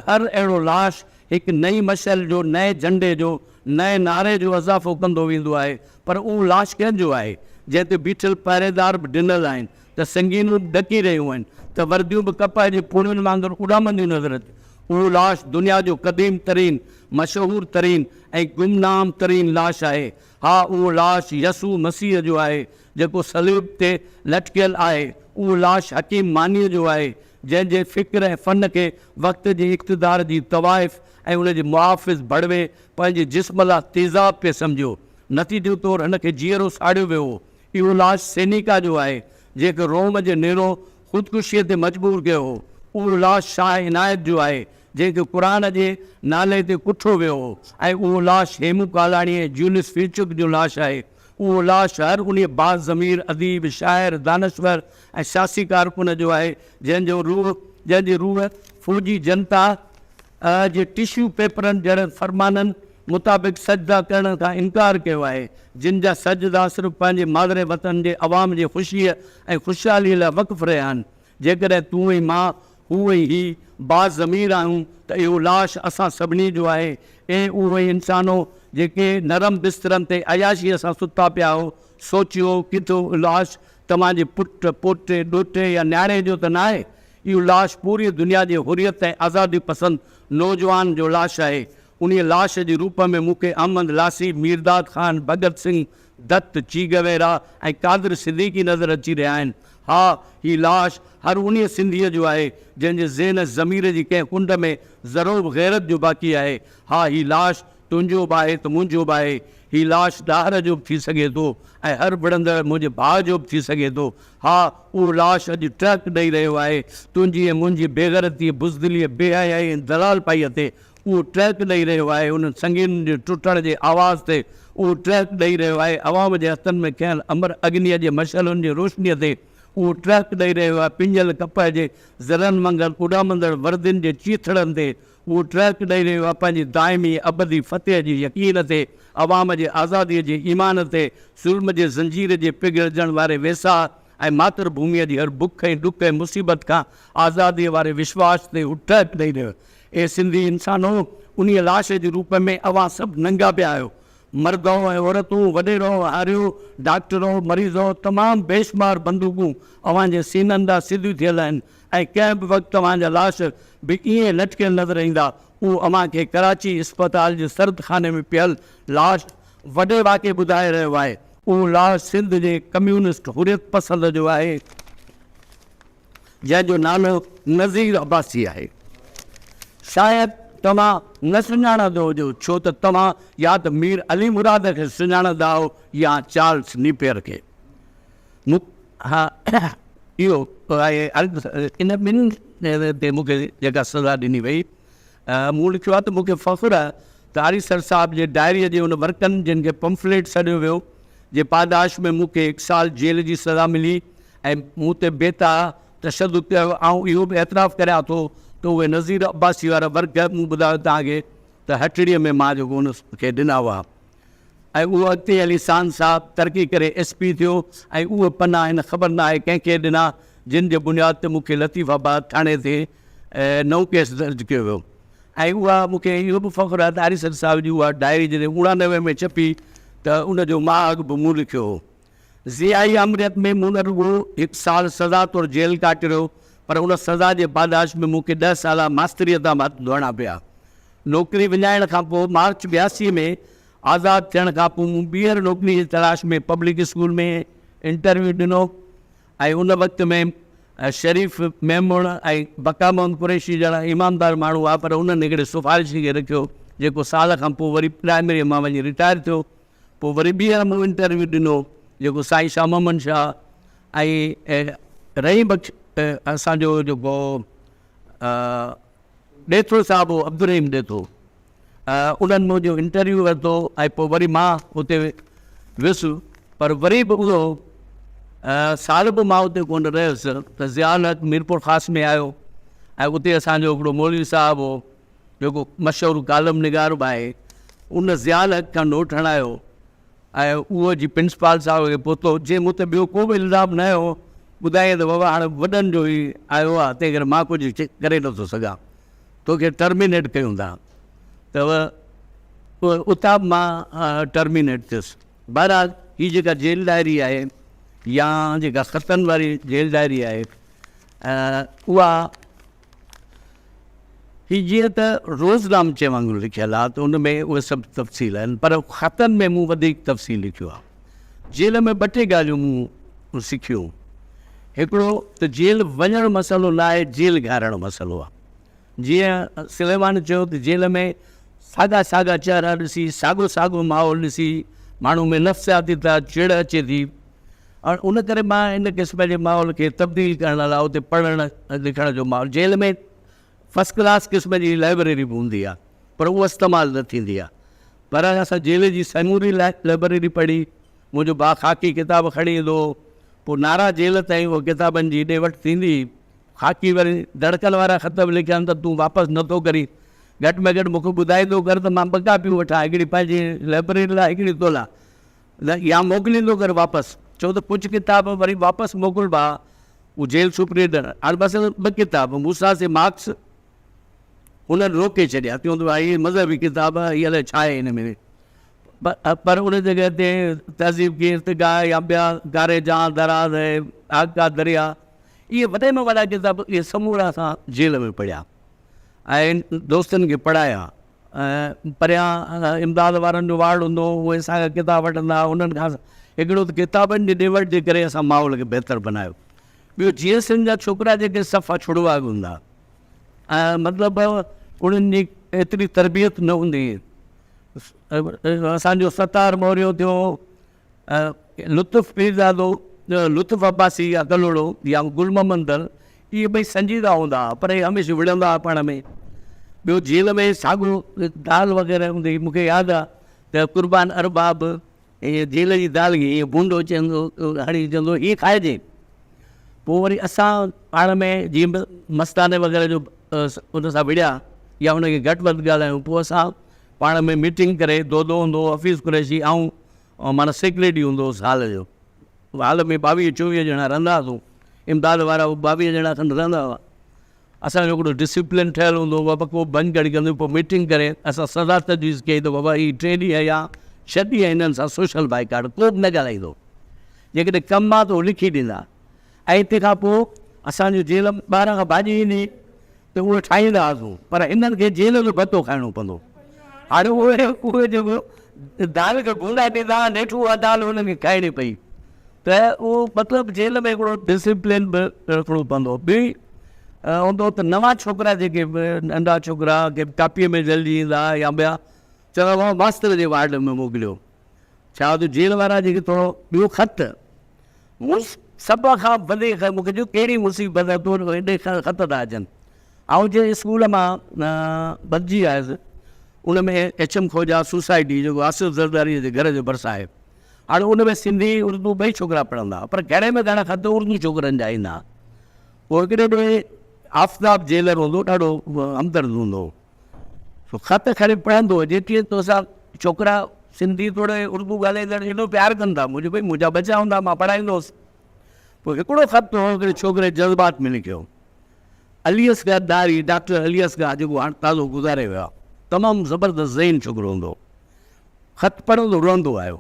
هر اهڙو لاش هڪ نئين مشعل جو، نئين جهنڊي جو، نئين نعري جو اضافو ڪندو ويندو آهي، پر اهو لاش ڪنهن جو آهي، جنهن تي بيٺل پهريدار به ڊنل آهن ته سنگينون به ڏڪي رهيون آهن ته ورديون به ڪپهه جي پوڻين وانگر اڏامنديون نظر اچن. اهو لاش دنيا جو قديم ترين، مشهور ترين ۽ گمنام ترين لاش آهي. ها، اهو لاش يسوع مسيح جو آهي، جيڪو صليب تي لٽڪيل آهي. اهو لاش حڪيم مانيء جو آهي، جنهن جي فڪر ۽ فن کي وقت جي اقتدار جي طوائف ۽ ان جي محافظ ڀڙوي پنهنجي جسم لا تيزاب پئي سمجهيو. نتيجي طور هن کي جيئرو ساڙيو ويو هو. اهو لاش سينيڪا جو آهي، جنهن کي روم جي نيرو خودڪشيء تي مجبور ڪيو هو. اهو لاش شاهه عنايت جو آهي، جنهن کي قرآن جي نالي تي ڪٺو ويو هو ۽ اهو لاش هيمون ڪالاڻي ۽ جوليس فيوچڪ جو لاش آهي. اهو لاش هر انهيء باضمير اديب، شاعر، دانشور ۽ سياسي ڪارڪن جو آهي، جنهن جو روح، جنهن جي روح فوجي جنتا جي ٽشو پيپرن جهڙن فرمانن مطابق سجدا ڪرڻ کان انڪار ڪيو آهي، جن جا سجدا صرف پنهنجي مادر وطن جي عوام جي خوشيء ۽ خوشحاليء لاء وقف رهيا آهن. جيڪڏهن تون ۽ مان، هو ۽ هي، باضمير آهيون ته اهو لاش اسان سڀني جو آهي. اي اهي انسانو، جيڪي نرم بسترن تي عياشيء سان ستا پيا آهو، سوچيو، ڪٿي اهو لاش توهان جي پٽ، پوٽي، ڏوهٽي يا نياڻي جو ته ناهي؟ اهو لاش پوريء دنيا جي حريت ۽ آزادي پسند نوجوان جو لاش آهي. انهيء لاش جي روپ ۾ مون کي احمد لاسي، ميرداد خان، ڀڳت سنگهه، دت، چي گويرا ۽ قادر صديقي نظر اچي رهيا آهن. ها، هي لاش هر انهيء سنڌيء جو آهي، جنهن جي ذهن ۽ ضمير جي ڪنهن ڪنڊ ۾ ذرو به غيرت جو باقي آهي. ها، هي لاش تنهنجو به آهي ته منهنجو به آهي. هي لاش ڏاهر جو به ٿي سگهي ٿو ۽ هر وڙهندڙ منهنجي ڀاء جو به ٿي سگهي ٿو. ها، اهو لاش اڄ ٽهڪ ڏئي رهيو آهي. تنهنجي ۽ منهنجي بيغيرتيء، بزدليء، بيحيائيء ۽ دلالپائيء تي اهو ٽهڪ ڏئي رهيو آهي. انهن سنگينن جي ٽٽڻ جي آواز تي اهو ٽهڪ ڏئي رهيو آهي. عوام جي هٿن ۾ کنيل امر اگنيء جي مشعلن جي روشنيء تي اهو ٽهڪ ڏئي رهيو آهي. پنجل ڪپهه جي ذرن وانگر اڏامندڙ وردين جي چيٿڙن تي اهو ٽهڪ ڏئي رهيو آهي. پنهنجي دائمي ابدي فتح جي يقين تي، عوام جي آزاديء جي ايمان تي، ظلم جي زنجير جي پگهلجڻ واري ويساهه ۽ ماتر ڀوميء جي هر بک ۽ ڏک ۽ مصيبت کان آزاديء واري وشواس تي هو ٽهڪ ڏئي رهيو آهي. اي سنڌي انسانو! انهيء لاش جي روپ ۾ اوهان سڀ ننگا پيا آهيو. مردؤ ۽ عورتون، وڏيرؤ، هاريو، ڊاڪٽرؤ، مريضؤ، تمام بيشمار بندوقون اوهان جي سينن ڏانهن سڌيون ٿيل آهن ۽ ڪنهن به وقت توهان جا لاش به ائين لٽڪيل نظر ايندا. اهو اوهان کي ڪراچي اسپتال جي سرد خاني ۾ پيل لاش وڏي واڪي ٻڌائي رهيو آهي. اهو لاش سنڌ جي ڪميونسٽ حريت پسند جو آهي. جنهن جو نالو نذير عباسي آهي. شايد توهان نه سڃاڻندو هجو ڇو ته توهان يا ته مير علي مراد کي سڃاڻندا آهو يا چارلس نيپئر کي. مون ها اهو آهي ان ٻن تي مون کي جيڪا سزا ڏني وئي مون لکيو آهي ته مون کي فخر آهي ته آريسر صاحب جي ڊائريء جي ان ورقن جن کي پمفليٽ سڏيو ويو جي پاداش ۾ مون کي هڪ سال جيل جي سزا ملي ۽ مون تي بي تها تشدد ڪيو ويو. آئون اهو به اعتراف ڪريان ٿو ته اهي نذير عباسي وارا ورق مون ٻڌايو توهان کي ته هٽڙيء ۾ مان جيڪو ان کي ڏنا هئا ۽ اهو اڳتي هلي ساند صاحب ترقي ڪري ايس پي ٿيو ۽ اهي پنا هن خبر ناهي ڪنهن کي ڏنا جن جي بنياد تي مون کي لطيف آباد ٿاڻي تي نئون ڪيس درج ڪيو ويو ۽ اها مون کي اهو به فخر آهي ته آريسر صاحب جي اها ڊائري جڏهن 89 ۾ ڇپي ته ان جو مهاڳ به مون لکيو هو. ضيائي آمريت ۾ مون نه رڳو هڪ سال سزا طور جيل ڪاٽريو پر ان سزا جي پاداش ۾ مون کي ڏهه سالا ماستريء تان به هٿ ڌوئڻا پيا. نوڪري وڃائڻ کان پوء مارچ 82 ۾ آزاد ٿيڻ کان پوء مون ٻيهر نوڪري جي تلاش ۾ پبلڪ اسڪول ۾ انٽرويو ڏنو ۽ ان وقت ۾ شريف ميمڻ ۽ بقا محمد قريشي جهڙا ايماندار ماڻهو هئا پر انهن هڪڙي سفارشي کي رکيو جيڪو سال کان پوء وري پرائمريء مان وڃي رٽائر ٿيو. پوء وري ٻيهر مون انٽرويو ڏنو جيڪو سائين شاهه محمد شاهه ۽ رحيم بخش اسان جو جيڪو ڏيٿو صاحب هو عبدالرحيم ڏيٿو انهن منهنجو انٽرويو ورتو ۽ پوء وري مان اتي ويس پر وري به اهو سال به مان اتي ڪونه رهيس ته ضياء الحق ميرپور خاص ۾ آيو ۽ اتي اسانجو هڪڙو مولوي صاحب هو جيڪو مشهور ڪالم نگار به آهي ان ضياء الحق کان نوٽ هڻايو ۽ اهو جي پرنسپال صاحب کي پهتو، جنهن مون تي ٻيو ڪو به الزام نه هنيو، ٻڌايائين ته بابا هاڻي وڏن جو هي آيو آهي، تنهن ڪري مان ڪجهه ڪري نٿو سگهان، توکي ٽرمينيٽ ڪيون ٿا. ته اتان به مان ٽرمينيٽ ٿيس. بهرحال هي جيڪا جيل ڊائري آهي يا جيڪا خطن واري جيل ڊائري آهي اها هي جيئن ته روزنامچي وانگر لکيل آهي ته ان ۾ اهي سڀ تفصيل آهن پر خطن ۾ مون وڌيڪ تفصيل لکيو آهي. جيل ۾ ٻه ٽي ڳالهيون مون سکيون. هڪڙو ته جيل وڃڻ مسئلو نه آهي جيل گهارڻ مسئلو آهي. جيئن سليمان چيو ته جيل ۾ ساڳا ساڳا چهرا ڏسي ساڳو ساڳو ماحول ڏسي ماڻهو ۾ نفسياتي طرح چڙ اچي ٿي. ۽ ان ڪري مان ان قسم جي ماحول کي تبديل ڪرڻ لاء اتي پڙهڻ لکڻ جو ماحول جيل ۾ فرسٽ ڪلاس قسم جي لائبريري به هوندي آهي پر اها استعمال نه ٿيندي آهي پر اسان جيل جي سموري لائبريري پڙهي منهنجو ڀاء خاڪي ڪتاب کڻي ايندو هو پوء نارا جيل تائين اها ڪتابن جي ڏي وٺ ٿيندي هئي خاڪي وري دڙڪن وارا خط به لکيا ته تون واپس نٿو ڪرين گهٽ ۾ گهٽ مونکي ٻڌائيندو ڪر ته مان ٻه ڪاپيون وٺان هڪڙي پنهنجي لائبريري لاء هڪڙي تو لاء يا موڪليندو ڪر واپس، ڇو ته ڪجهه ڪتاب وري واپس موڪلبا، هو جيل سپريڊنٽ هاڻي بس ٻه ڪتاب موسيٰ سي مارڪس هنن روڪي ڇڏيا، چون ته هي مذهبي ڪتاب هي الائي ڇا آهي هن ۾ پر ان جڳهه تي تهذيب ڪي ارتقا يا ٻيا گاري جهان دراز ۽ آگ ڪا دريا اهي وڏي ۾ وڏا ڪتاب اهي سمورا اسان جيل ۾ پڙهيا ۽ دوستن کي پڙهايا. پريان امداد وارن جو وارڊ هوندو هو، اهي اسان کان ڪتاب وٺندا هئا، انهن کان هڪڙو ته ڪتابن جي ڏي وٺ جي ڪري اسان ماحول کي بهتر بنايو، ٻيو جي ايس ايم جا ڇوڪرا جيڪي صفا ڇڙواڳ هوندا ۽ مطلب انهن جي ايتري تربيت نه هوندي هئي، اسان جو ستار موريو ٿيو، لطف پيرزادو، لطف عباسي يا ڪلهوڙو يا گل محمد در اهي ٻئي سنجيده هوندا هئا پر اهي هميشه وڙهندا هئا پاڻ ۾. ٻيو جيل ۾ ساڳو دال وغيره هوندي هئي. مون کي ياد آهي ته قربان ارباب ائين جيل جي دال کي ائين ڀونڊو چوندو هڻي چوندو هي کائجي. پوء وري اسان پاڻ ۾ جيئن به مستاني وغيره جو ان سان وڙهيا يا ان کي گهٽ وڌ ڳالهايون پوء اسان پاڻ ۾ ميٽنگ ڪري دودو هوندو هو حفيظ قريشي آئون ۽ معنيٰ سيڪريٽري هوندو هوس هال جو. هال ۾ ٻاويهه چوويهه ڄڻا رهندا هئاسون. امداد وارا به ٻاويهه ڄڻا کن رهندا هئا. اسان جو هڪڙو ڊسيپلين ٺهيل هوندو هو. بابا ڪو ڀڃ ڪڙي ڪندو پوء ميٽنگ ڪري اسان سزا تجويز ڪئي ته بابا هي ٽي ڏينهن يا ڇهه ڏينهن هنن سان سوشل بائيڪاٽ ڪو به نه ڳالهائيندو. جيڪڏهن ڪم آ ته هو لکي ڏيندا. ۽ تنهن کان پوء اسان جو جيل ٻاهران کان ڀاڄي ايندي هئي. ته اهي ٺاهيندا هئاسون پر هنن کي جيل جو ڀتو کائڻو پوندو. هاڻي اهي اهي جيڪو دال کي گوندا ڏيندا هئا نيٺ اها دال هنن کي کائڻي پئي ته اهو مطلب جيل ۾ هڪڙو ڊسيپلين به رکڻو پوندو هو. ٻي هوندو هو ته نوان ڇوڪرا جيڪي ننڍا ڇوڪرا ڪي ڪاپيء ۾ جهلجي ايندا هئا يا ٻيا چوندا هئا ماستر جي وارڊ ۾ موڪليو ڇا ته جيل وارا جيڪي ٿورو ٻيو خط مون سڀ کان وڌيڪ مون کي چيو ڪهڙي مصيبت آهي تو هيڏي خط ٿا اچن. آئون جنهن اسڪول مان بدلجي آيس ان ۾ ايڇ ايم خوجا سوسائٽي جيڪو آصف زرداري جي گهر جي ڀرسان آهي. هاڻي ان ۾ سنڌي اردو ٻئي ڇوڪرا پڙهندا هئا پر گهڻي ۾ گهڻا خط اردو ڇوڪرن جا ايندا هئا. پوء هڪڙي ڏينهن آفتاب جيلر هوندو هو ڏاڍو همدرد هوندو هو. سو خط کڻي پڙهندو هو، جيڪي توسان ڇوڪرا سنڌي توڙي اردو ڳالهائيندڙ ايڏو پيار ڪن ٿا، مون چيو ڀئي منهنجا ٻچا هوندا مان پڙهائيندو هوس. پوء هڪڙو خط هو هڪڙي ڇوڪري جذبات ۾ لکيو. علي اصغر ڏاهري، ڊاڪٽر علي اصغر جيڪو هاڻ تازو گذاري ويو آهي، تمام زبردست ذهين ڇوڪرو هوندو هو. خط پڙهندو روئندو آيو.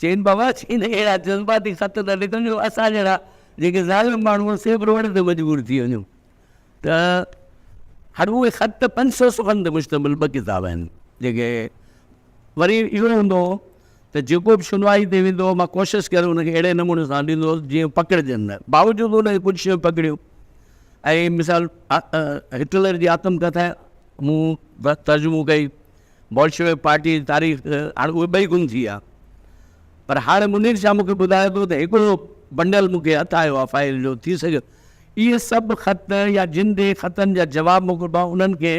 چين بابا چين اهڙا جذباتي خط نه لکجو اسان جهڙا جيڪي ظالم ماڻهو آهن سي به روئڻ تي مجبور ٿي وڃون. ته هاڻي اهي خط 500 صفحن تي مشتمل ٻه ڪتاب آهن، جيڪي وري اهو هوندو هو ته جيڪو به شنوائي تي ويندو هو، مان ڪوشش ڪري ان کي اهڙي نموني سان ڏيندو هوس جيئن پڪڙجن نه، باوجود ان کي ڪجهه شيون پڪڙيون ۽ مثال هٽلر جي آتم ڪٿا مون ترجمو ڪئي، بولشوڪ پارٽي جي تاريخ، هاڻي اهي ٻئي گم ٿي ويا، پر هاڻي منير شاهه مون کي ٻڌايو ٿو ته هڪڙو بنڊل مون کي هٿ آيو آهي فائل جو، ٿي سگهي اهي سڀ خط يا جن ڏي خطن جا جواب موڪلبا انهن کي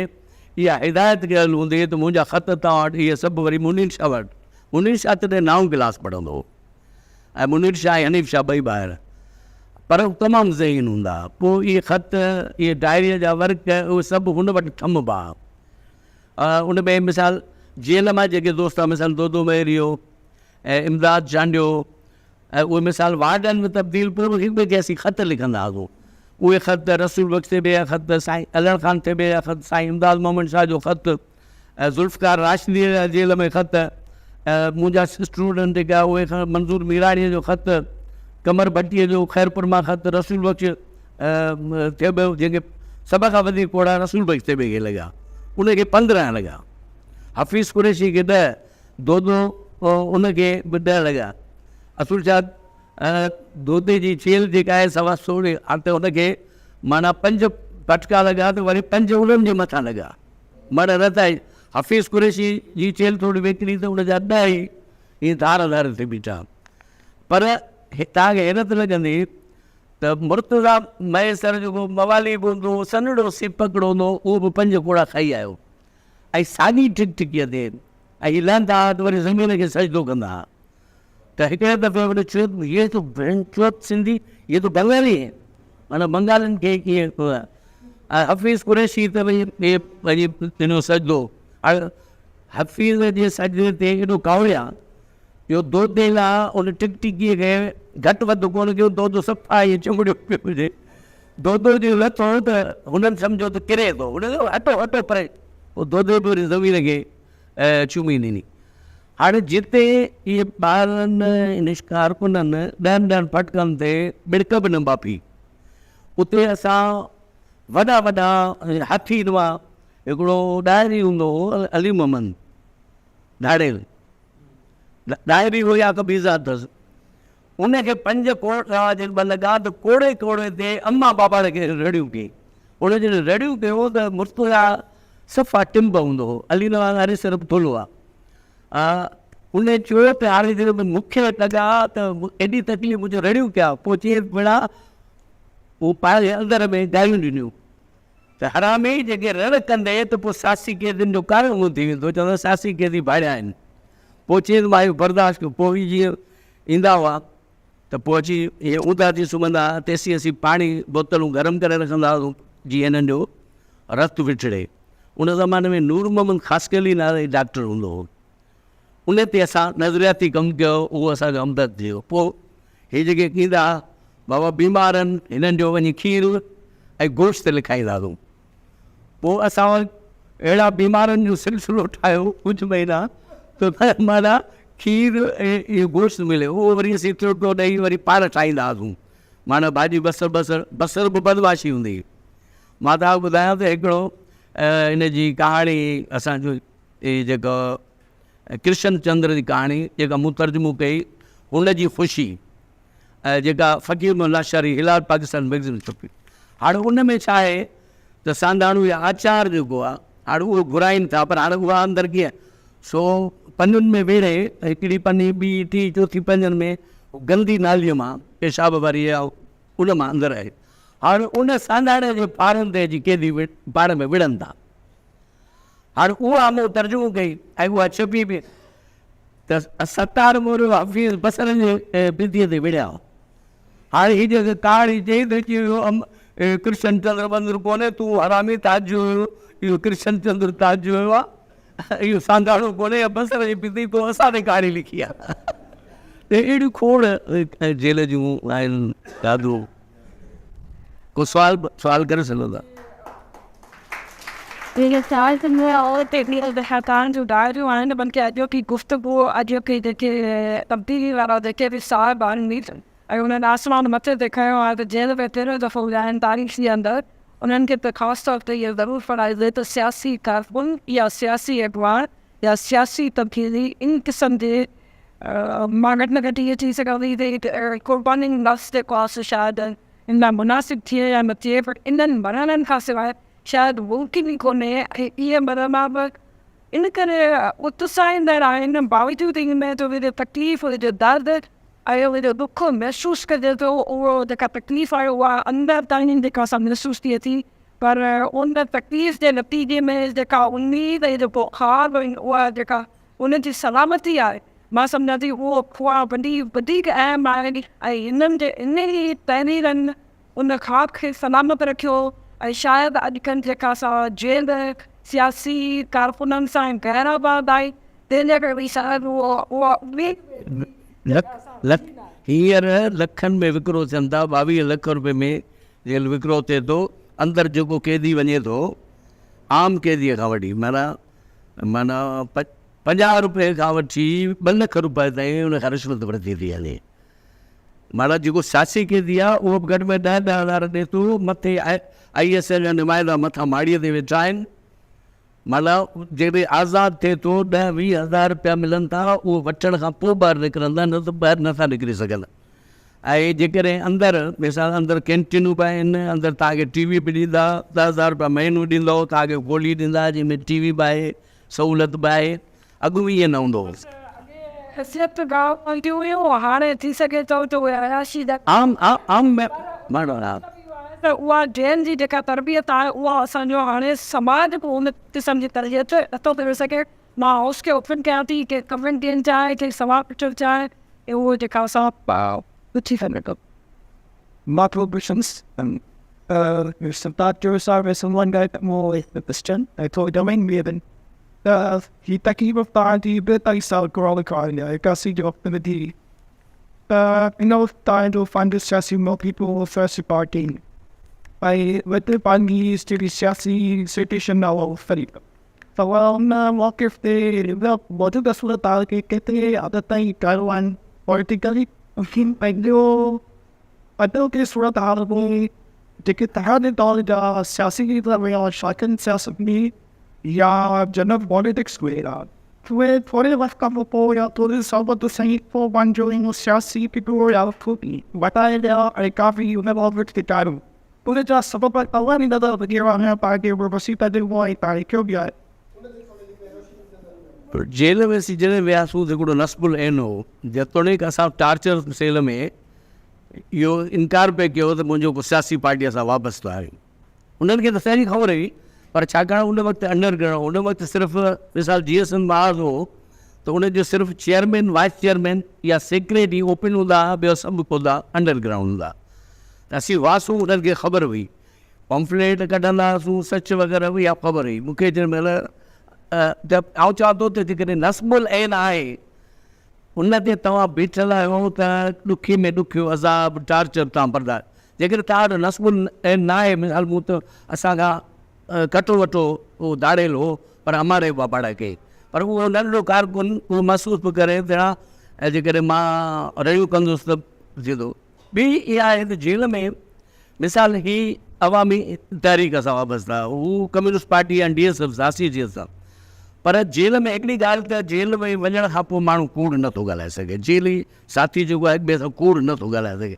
اها هدايت ڪيل هوندي ته منهنجا خط توهان وٽ اهي سڀ وري منير شاهه وٽ. منير شاهه تڏهن نائون ڪلاس پڙهندو هو ۽ منير شاهه ۽ حنيف شاهه ٻئي ڀائر پر تمام ذهين هوندا هئا. پوء اهي خط، اهي ڊائريء جا ورق اهي سڀ هن وٽ ٿمبا هئا. ان ۾ مثال جيل مان جيڪي دوست هئا مثال دودو مهيريو ۽ امداد چانڊيو ۽ اهي مثال وارڊن ۾ تبديل پوء به هڪ ٻئي کي اسين خط لکندا هئاسون. اهي خط رسول بخش ٿيٻي جا خط، سائين علڻ خان ٿيٻي جا خط، سائين امداد محمد شاهه جو خط، ذوالفقار راشديء جا جيل ۾ خط، منهنجا اسٽوڊنٽ جيڪا اهي منظور ميراڻيء جو خط، قمر ڀٽيء جو خيرپور مان خط، رسول بخش ٿيٻو جنهن کي سڀ کان وڌيڪ ڪوڙا رسول بخش ٿيٻي کي لڳا، ان کي 15 لڳا، حفيظ قريشي کي 10، دودو ان کي به 10 لڳا. اصل ڇا دودي جي چيلهه جيڪا آهي سوا سوڙهي آهي ته ان کي معنيٰ 5 پٽڪا لڳا ته وري 5 انهن جي مٿان لڳا. معنيٰ نه ته حفيظ قريشي جي چيلهه ٿوري ويڪري ته ان جا 10 ئي ائين ڌار ڌار ٿي بيٺا. پر توهان کي حيرت لڳندي ته مرتضيٰ مهيسر جيڪو موالي به هوندو هو، سنهڙو سيپڪڙو هوندو هو، اهو به 5 ڪوڙا کائي آيو. ۽ ساڳي ٺڪ ٺڪيء تي ۽ هي لهندا ها ته وري زمين کي سجدو ڪندا ها ته هڪڙي دفعي هن چيو ته يي تو بهن چوت سنڌي يي تو بنگالي هي معنيٰ بنگالين کي ڪيئن ۽ حفيظ قريشي ته ڀئي هي وڃي ڏنو سجدو. هاڻي حفيظ جي سجدي تي ايڏو ڪاوڙيا جو دودي لاء ان ٽڪ ٽڪيء کي گهٽ وڌ ڪونه ڪيو، دودو صفا ائين چنبڙيو پيو هجي. دودو جي لٿو ته هنن سمجهيو ته ڪري ٿو. هن چيو هٽو هٽو پري. پوء دودي به وري زمين کي چمي ڏني. هاڻي جتي اهي ٻارن ۽ ڪارڪنن ڏهن ڏهن ڦٽڪن تي ٻڙڪ به نه ٻاڦي، اتي اسان وڏا وڏا هاٿي نما هڪڙو ڏاهري هوندو هو علي محمد ڌاڙيل، ڏاهري هو يا قبيضا اٿس، ان کي 5 ڪوڙا جن ٻه لڳا ته ڪوڙي ڪوڙي تي اما بابا کي رڙيون ڪيائين. ان جڏهن رڙيون ڪيون ته مرتضيٰ صفا ٽنب هوندو هو. علي نواز آريسر به ٿلهو آ. ان چيو ته هاڻي جڏهن مون کي لڳا ته ايڏي تڪليف مون چيو رڙيون ڪيا. پوء چيس ڀيڻا هو پنهنجي اندر ۾ گاريون ڏنيون ته حرامي جيڪي رڙ ڪندي ته پوء سياسي قيدين جو ڪارو منهن ٿي ويندو. چوندا سياسي قيدي ڀاڙيا آهن. پوء چيس مان اهو برداشت ڪيو. پوء هي جيئن ايندا هئا ته پوء اچي اهي اونڌا ٿي سمهندا هئا، تيسين اسين پاڻي بوتلون گرم ڪري رکندا هئاسون جيئن هنن جو رت وٺڙي. ان زماني ۾ نور محمد خاصخيلي نالي ڊاڪٽر هوندو هو، ان تي اسان نظرياتي ڪم ڪيو، اهو اسان جو همدرد ٿي ويو. پوء هي جيڪي ايندا هئا بابا بيمار آهن، هنن جو وڃي کير ۽ گوشت لکائيندا هئاسون. پوء اسان اهڙا بيمارن جو سلسلو ٺاهيو ڪجهه مهينا ته معنيٰ کير ۽ اهو گوشت ملي اهو وري اسين ٽوٽو ڏئي وري پاڻ ٺاهيندا هئاسون معنيٰ ڀاڄي بصر بصر بصر به بدمعاشي هوندي هئي. مان توهان کي ٻڌايان ته هڪڙو ان جي ڪهاڻي اسان جو هي جيڪو ڪرشن چندر جي ڪهاڻي جيڪا مون ترجمو ڪئي هن جي خوشي جيڪا فقير محمد لاشاري هلال پاڪستان مئگزين ۾ ڇپي. هاڻي ان ۾ ڇا آهي ته سانڌاڻو يا آچار جيڪو آهي هاڻي اهو گهرائين ٿا پر هاڻي اها اندر ڪيئن سو پنين ۾ ويڙهي هڪڙي پني ٻي ٽي چوٿي پنين ۾ گندي ناليء مان پيشاب واري يا ان مان اندر آهي هاڻي ان سانڌاڻي جي ڦارن تي اچي قيدي پاڻ ۾ وڙهن ٿا. هاڻي اها مون ترجمو ڪئي ۽ اها ڇپي به ته ستار موريو حفيظ بصر جي بنديء تي وڙهيا. هاڻي هي جيڪي ڪهاڻي چئي ته چي اهو ڪرشن چندر بندر ڪونهي، تون حرامي تاج جو اهو ڪرشن چندر تاج جو آ، اهو سانڌاڻو ڪونهي يا بصر جي بندي تو اسان تي ڪهاڻي لکي آ. ته اهڙيون کوڙ جيل جون آهن يادون. ڪو سوال سوال ڪري سگهو ٿا. جون ڊائريون آهن بلڪه اڄوڪي گفتگو اڄوڪي جيڪي تبديلي وارا جيڪي به صاحب آهن ۽ انهن آسمان مٿي تي کنيو آهي ته جيل ۾ پهريون دفعو ويا آهن تاريخ جي اندر انهن کي ته خاص طور تي اهو ضرور پڙهائجي ته سياسي ڪارڪن يا سياسي اڳواڻ يا سياسي تبديلي ان قسم جي مان گهٽ ۾ گهٽ اهو چئي سگهان ٿي ته قربانين لفظ جيڪو آهي سو شايد ان لاء مناسب ٿئي يا نه ٿئي پر انهن مرحلن کان سواء شايد ممڪن ئي ڪونهي ۽ اهي مرحلا به ان ڪري اتساهيندڙ آهن باوجود ان ۾ جو ان جي تڪليف ان جو درد ۽ ان جو ڏک محسوس ڪجي ٿو اهو جيڪا تڪليف آهي اها اندر تائين جيڪا اسان محسوس ٿئي ٿي پر ان تڪليف جي نتيجي ۾ جيڪا اميد ۽ جيڪو خواب ۽ اها جيڪا ان جي سلامتي آهي مان سمجهان ٿي اهو خواب وڏي وڌيڪ اهم آهي ۽ هنن جي انهي تحريرن ان خواب کي سلامت رکيو ۽ شايد اڄڪلهه جيڪا اسان جيل سياسي ڪارڪنن سان غير آباد آهي تنهن جي ڪري شايد اهو اها اميد لک هينئر لکن ۾ وڪرو ٿين ٿا 22 لک روپين ۾ جيل وڪرو ٿئي ٿو اندر جيڪو قيدي وڃي ٿو عام قيدي کان وٺي معنيٰ معنيٰ 50 روپئي کان وٺي 2 لک روپئي تائين ان کان رشوت ورتي ٿي وڃي معنيٰ جيڪو سياسي قيدي آهي اهو به گهٽ ۾ ڏهه ڏهه هزار ڏئي ٿو مٿي I S I جا نمائندا مٿان ماڙيء تي ويٺا آهن معنيٰ جيڪڏهن آزاد ٿئي ٿو ڏهه ويهه هزار رپيا ملن ٿا اهو وٺڻ کان پوء ٻاهر نڪرن ٿا نه ته ٻاهر نٿا نڪري سگهن ۽ جيڪڏهن اندر مثال اندر ڪينٽينون به آهن اندر توهان کي ٽي وي به ڏيندا ڏهه هزار رپيا مهينو ڏيندو توهان کي کولي ڏيندا جنهن ۾ ٽي وي به آهي سهولت به آهي اڳ به ائين نه هوندو هو. حيثيت گاهه هونديون هيون هاڻي ٿي سگهي ٿو ته اهي عياشي جا عام عام ماڻهو ها. ته اها جيل جي جيڪا تربيت آهي اها اسان جو هاڻي سماج به ان قسم جي تربيت نٿو ڪري سگهي مان هائوس کي اوپن ڪيان ٿي ڪير ڪمينٽ ڏيڻ چاهي ڪير سوال پڇڻ چاهي اهو جيڪا اسان پڇي سگهي ٿو. Microbitions and اڄوڪي صورتحال ۾ جيڪي توهان جي دور جا سياسي ليڊر هيا شاگرد سياست ۾ يا جنرل پاليٽڪس ۾ هيا اهي ٿوري وقت کان پوء يا ٿوري صحبت سهي پوء پنهنجو سياسي فڪر يا وٽائي ويا ۽ ڪافي ان بابت ڪتابون ان جا سبب توهان جي نظر ۾ ڪهڙا هيا توهان کي اهو وسيع تجربو ۽ توهان لکيو به آهي. جيل ۾ اسين جڏهن وياسون ته هڪڙو نصب العين هو جيتوڻيڪ اسان ٽارچر سيل ۾ اهو انڪار پئي ڪيو ته منهنجو ڪو سياسي پارٽيء سان وابسته آهي. انهن کي ته سهڻي خبر هئي پر ڇاڪاڻ ان وقت انڊر گرائونڊ ان وقت صرف مثال جي ايس ايم محاذ هو ته ان جو صرف چيئرمين وائيس چيئرمين يا سيڪريٽري اوپن هوندا هئا ٻيو سڀ عهدا انڊر گرائونڊ هوندا ته اسين هئاسون انهن کي خبر هئي پمفليٽ ڪڍندا هئاسون سچ وغيره به اها خبر هئي مون کي جنهن مهل ته آئون چوان ٿو ته جيڪڏهن نصب العين آهي ان تي توهان بيٺل آهيو ته ڏکي ۾ ڏکيو عذاب، ٽارچر، توهان برداشت جيڪڏهن توهان وٽ نصب العين نه آهي مثال مون ته اسان کان ڪٽو وٽو اهو ڌاڙيل هو پر اماڙي اها پاڙائي ڪئي پر اهو ننڍڙو ڪارڪن اهو محسوس به ڪري ته ها جيڪڏهن مان رڙيون ڪندس ته ٿيندو. ٻي اها آهي ته جيل ۾ مثال هي عوامي تحريڪ سان وابسته هو ڪميونسٽ پارٽي يا ڊي ايس ايف سياسي جي سان پر جيل ۾ هڪڙي ڳالهه ته جيل ۾ وڃڻ کان پوء ماڻهو ڪوڙ نٿو ڳالهائي سگهي جيل ئي ساٿي جيڪو آهي هڪ ٻئي سان ڪوڙ نٿو ڳالهائي سگهي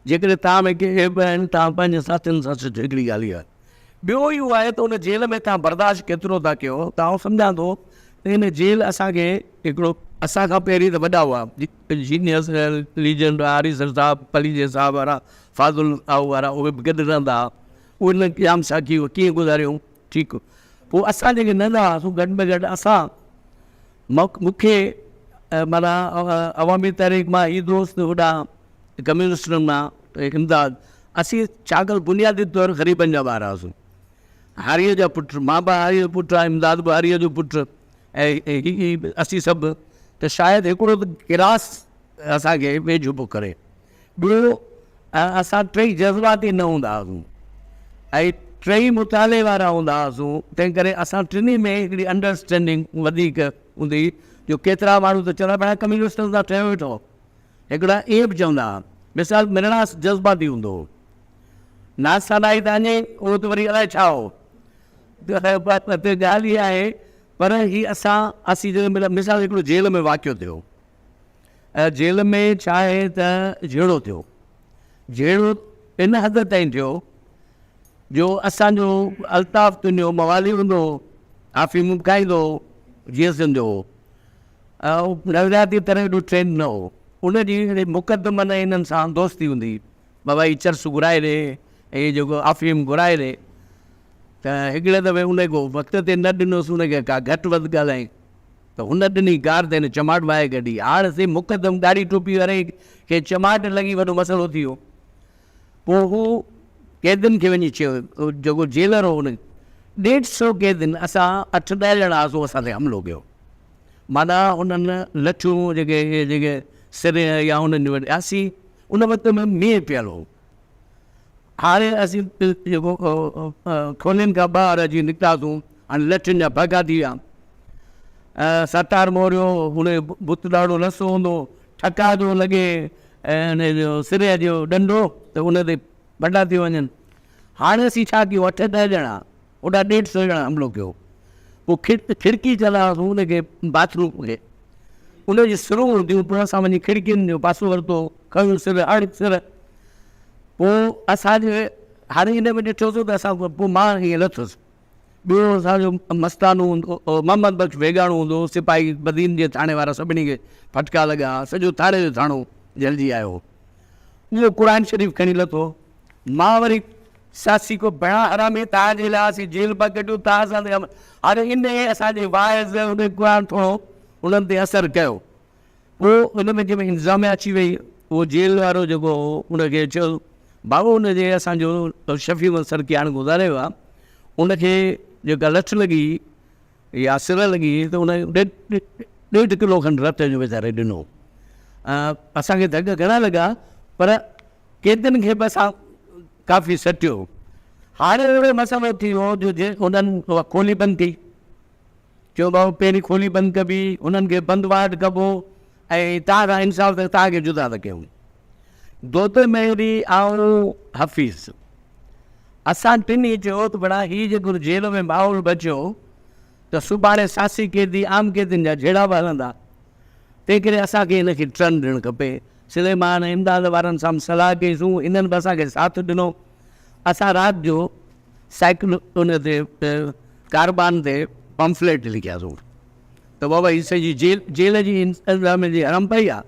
جيڪڏهن توهان ۾ ڪي عيب آهن توهان پنهنجي ساٿين سان سچ هڪڙي ڳالهه اها آهي ٻيو اهو آهي ته ان جيل ۾ توهان برداشت ڪيترو ٿا ڪيو ته آئون سمجهان ٿو ته ان جيل اسان کي هڪڙو اسان کان پهرين ته وڏا هئا جينيس ليجنڊ آريسر صاحب پليجي صاحب وارا فاضل آئو وارا اهي به گڏ رهندا هئا اهي نه ڄام ساقي ڪيئن گذاريو ٺيڪ پوء اسان جيڪي ننڍا هئاسون گهٽ ۾ گهٽ اسان مون کي معنيٰ عوامي تحريڪ مان هي دوست هوڏانهن ڪميونسٽن مان امداد اسين ڇاڪاڻ بنيادي طور غريبن جا ٻار هئاسون هاريء جا پٽ مان به هاريء جو پٽ آهيان امداد به هاريء جو پٽ ۽ هي اسين سڀ ته شايد هڪڙو ته ڪراس اسان کي ويجهو پيو ڪري ٻيو اسان ٽئي جذباتي نه هوندا هئاسون ۽ ٽئي مطالعي وارا هوندا هئاسون تنهن ڪري اسان ٽنهي ۾ هڪڙي انڊرسٽينڊنگ وڌيڪ هوندي هئي جو ڪيترا ماڻهو ته چوندا ڀلا ڪميونسٽن سان ٺهيو ويٺو هڪڙا ائين به چوندا هئا مثال مرڻاس جذباتي هوندو هو. ناثنائي ته اڃي اهو ته وري الائي ڇا هو. ته ڳالهه اها آهي پر هي اسان اسين جڏهن مطلب مثال هڪڙو جيل ۾ واقعو ٿيو. جيل ۾ ڇا آهي ته جهيڙو ٿيو. جهيڙو ان حد تائين ٿيو جو اسان جو الطاف تنيو موالي هوندو هو، آفيم به کائيندو هو، جيئن سنڌ جو هو. نظرياتي طرح ايڏو ٽرينڊ نه هو. ان جي اهڙي مقدمن ۽ انهن سان دوستي هوندي هئي. بابا هي چرس گهرائي ڏي ۽ هي جيڪو آفيم گهرائي ڏي. ته هڪڙي دفعي ان کي وقت تي نه ڏنوس، ان کي ڪا گهٽ وڌ ڳالهائين ته هن ڏني گار ته هن چماٽ وهائي ڪڍي. هاڻ سي مقدم ڏاڙهي ٽوپي واري کي چماٽ لڳي وڏو مسئلو ٿي ويو. پوء هو قيدين کي وڃي چيو، جيڪو جيلر هو ان ڏيڍ سو قيدين اسان اٺ ڏهه ڄڻا هئاسون اسان تي حملو ڪيو. معنيٰ انهن لٺيون جيڪي جيڪي سر يا انهن جون اسين ان وقت ۾ مينهن پيل هو. هاڻي اسين جيڪو کولين کان ٻاهر اچي نڪتاسون، هاڻي لٺين جا ڦڪا ٿي ويا. ستار موريو هن جو بت ڏاڍو لسو هوندو هو، ٺڪاء ٿو لڳي ۽ ان جو سرهه جو ڏنڊو ته ان تي ڦٽا ٿي وڃن. هاڻي اسين ڇا ڪيون، اٺ ڏهه ڄڻا، هوڏانهن ڏيڍ سو ڄڻا حملو ڪيو. پوء کڙڪي چلايوسون ان کي باٿ روم کي، ان جي سرون هونديون، پوء اسان وڃي کڙڪين جو پاسو ورتو، کڻ سر، هڻ سر. پوء اسان جي هاڻي ان ۾ ڏٺوسون ته اسان پوء مان ائين لٿس. ٻيو اسان جو مستانو هوندو هو، محمد بخش ويڳاڻو هوندو هو، سپاهي بدين جي ٿاڻي وارا سڀني کي ڦٽڪا لڳا، سڄو ٿاڻي جو ٿاڻو جهلجي آيو هو. اهو قرآن شريف کڻي لٿو، مان وري سياسي ڪو بڻا حرامي تان جي لاء اسين جيل مان ڪڍيون تان اسان تي هاڻي انهي اسان جي واعظ ان قرآن ٿورو انهن تي اثر ڪيو. پوء ان ۾ جنهن ۾ انتظاميا اچي وئي، اهو جيل وارو جيڪو هو ان کي چيو بابو ان جي اسان جو شفيع محمد سرڪي هاڻي گذاري ويو آهي ان کي جيڪا لٺ لڳي يا سر لڳي ته ان ڏيڍ ڪلو کن رت جو ويچاري ڏنو. اسان کي ڌڪ گهڻا لڳا پر قيدين کي به اسان ڪافي سٽيو. هاڻي اهڙو مسئلو ٿي ويو جو انهن اها کولي بند ڪئي. چيو ڀائو پهرين کولي بند ڪبي، انهن کي بند وارڊ ڪبو ۽ توهان سان انصاف ته توهان کي جدا ٿا ڪيون. دودي مهيري آئون حفيظ اسان ٽنهي چيو ته ڀلا هي جيڪو جيل ۾ ماحول بچيو ته سڀاڻي سياسي قيدي عام قيدين جا جهيڙا به هلندا تنهن ڪري اسان کي هن کي ٽرن ڏيڻ کپي. سليمان ۽ امداد وارن سان به صلاح ڪئي سون هنن به اسان کي ساٿ ڏنو. اسان رات جو سائيڪل ان تي ڪاربان تي پمفليٽ لکياسون ته بابا هي سڄي جيل جيل جي انتظاميه جي حرم پئي آ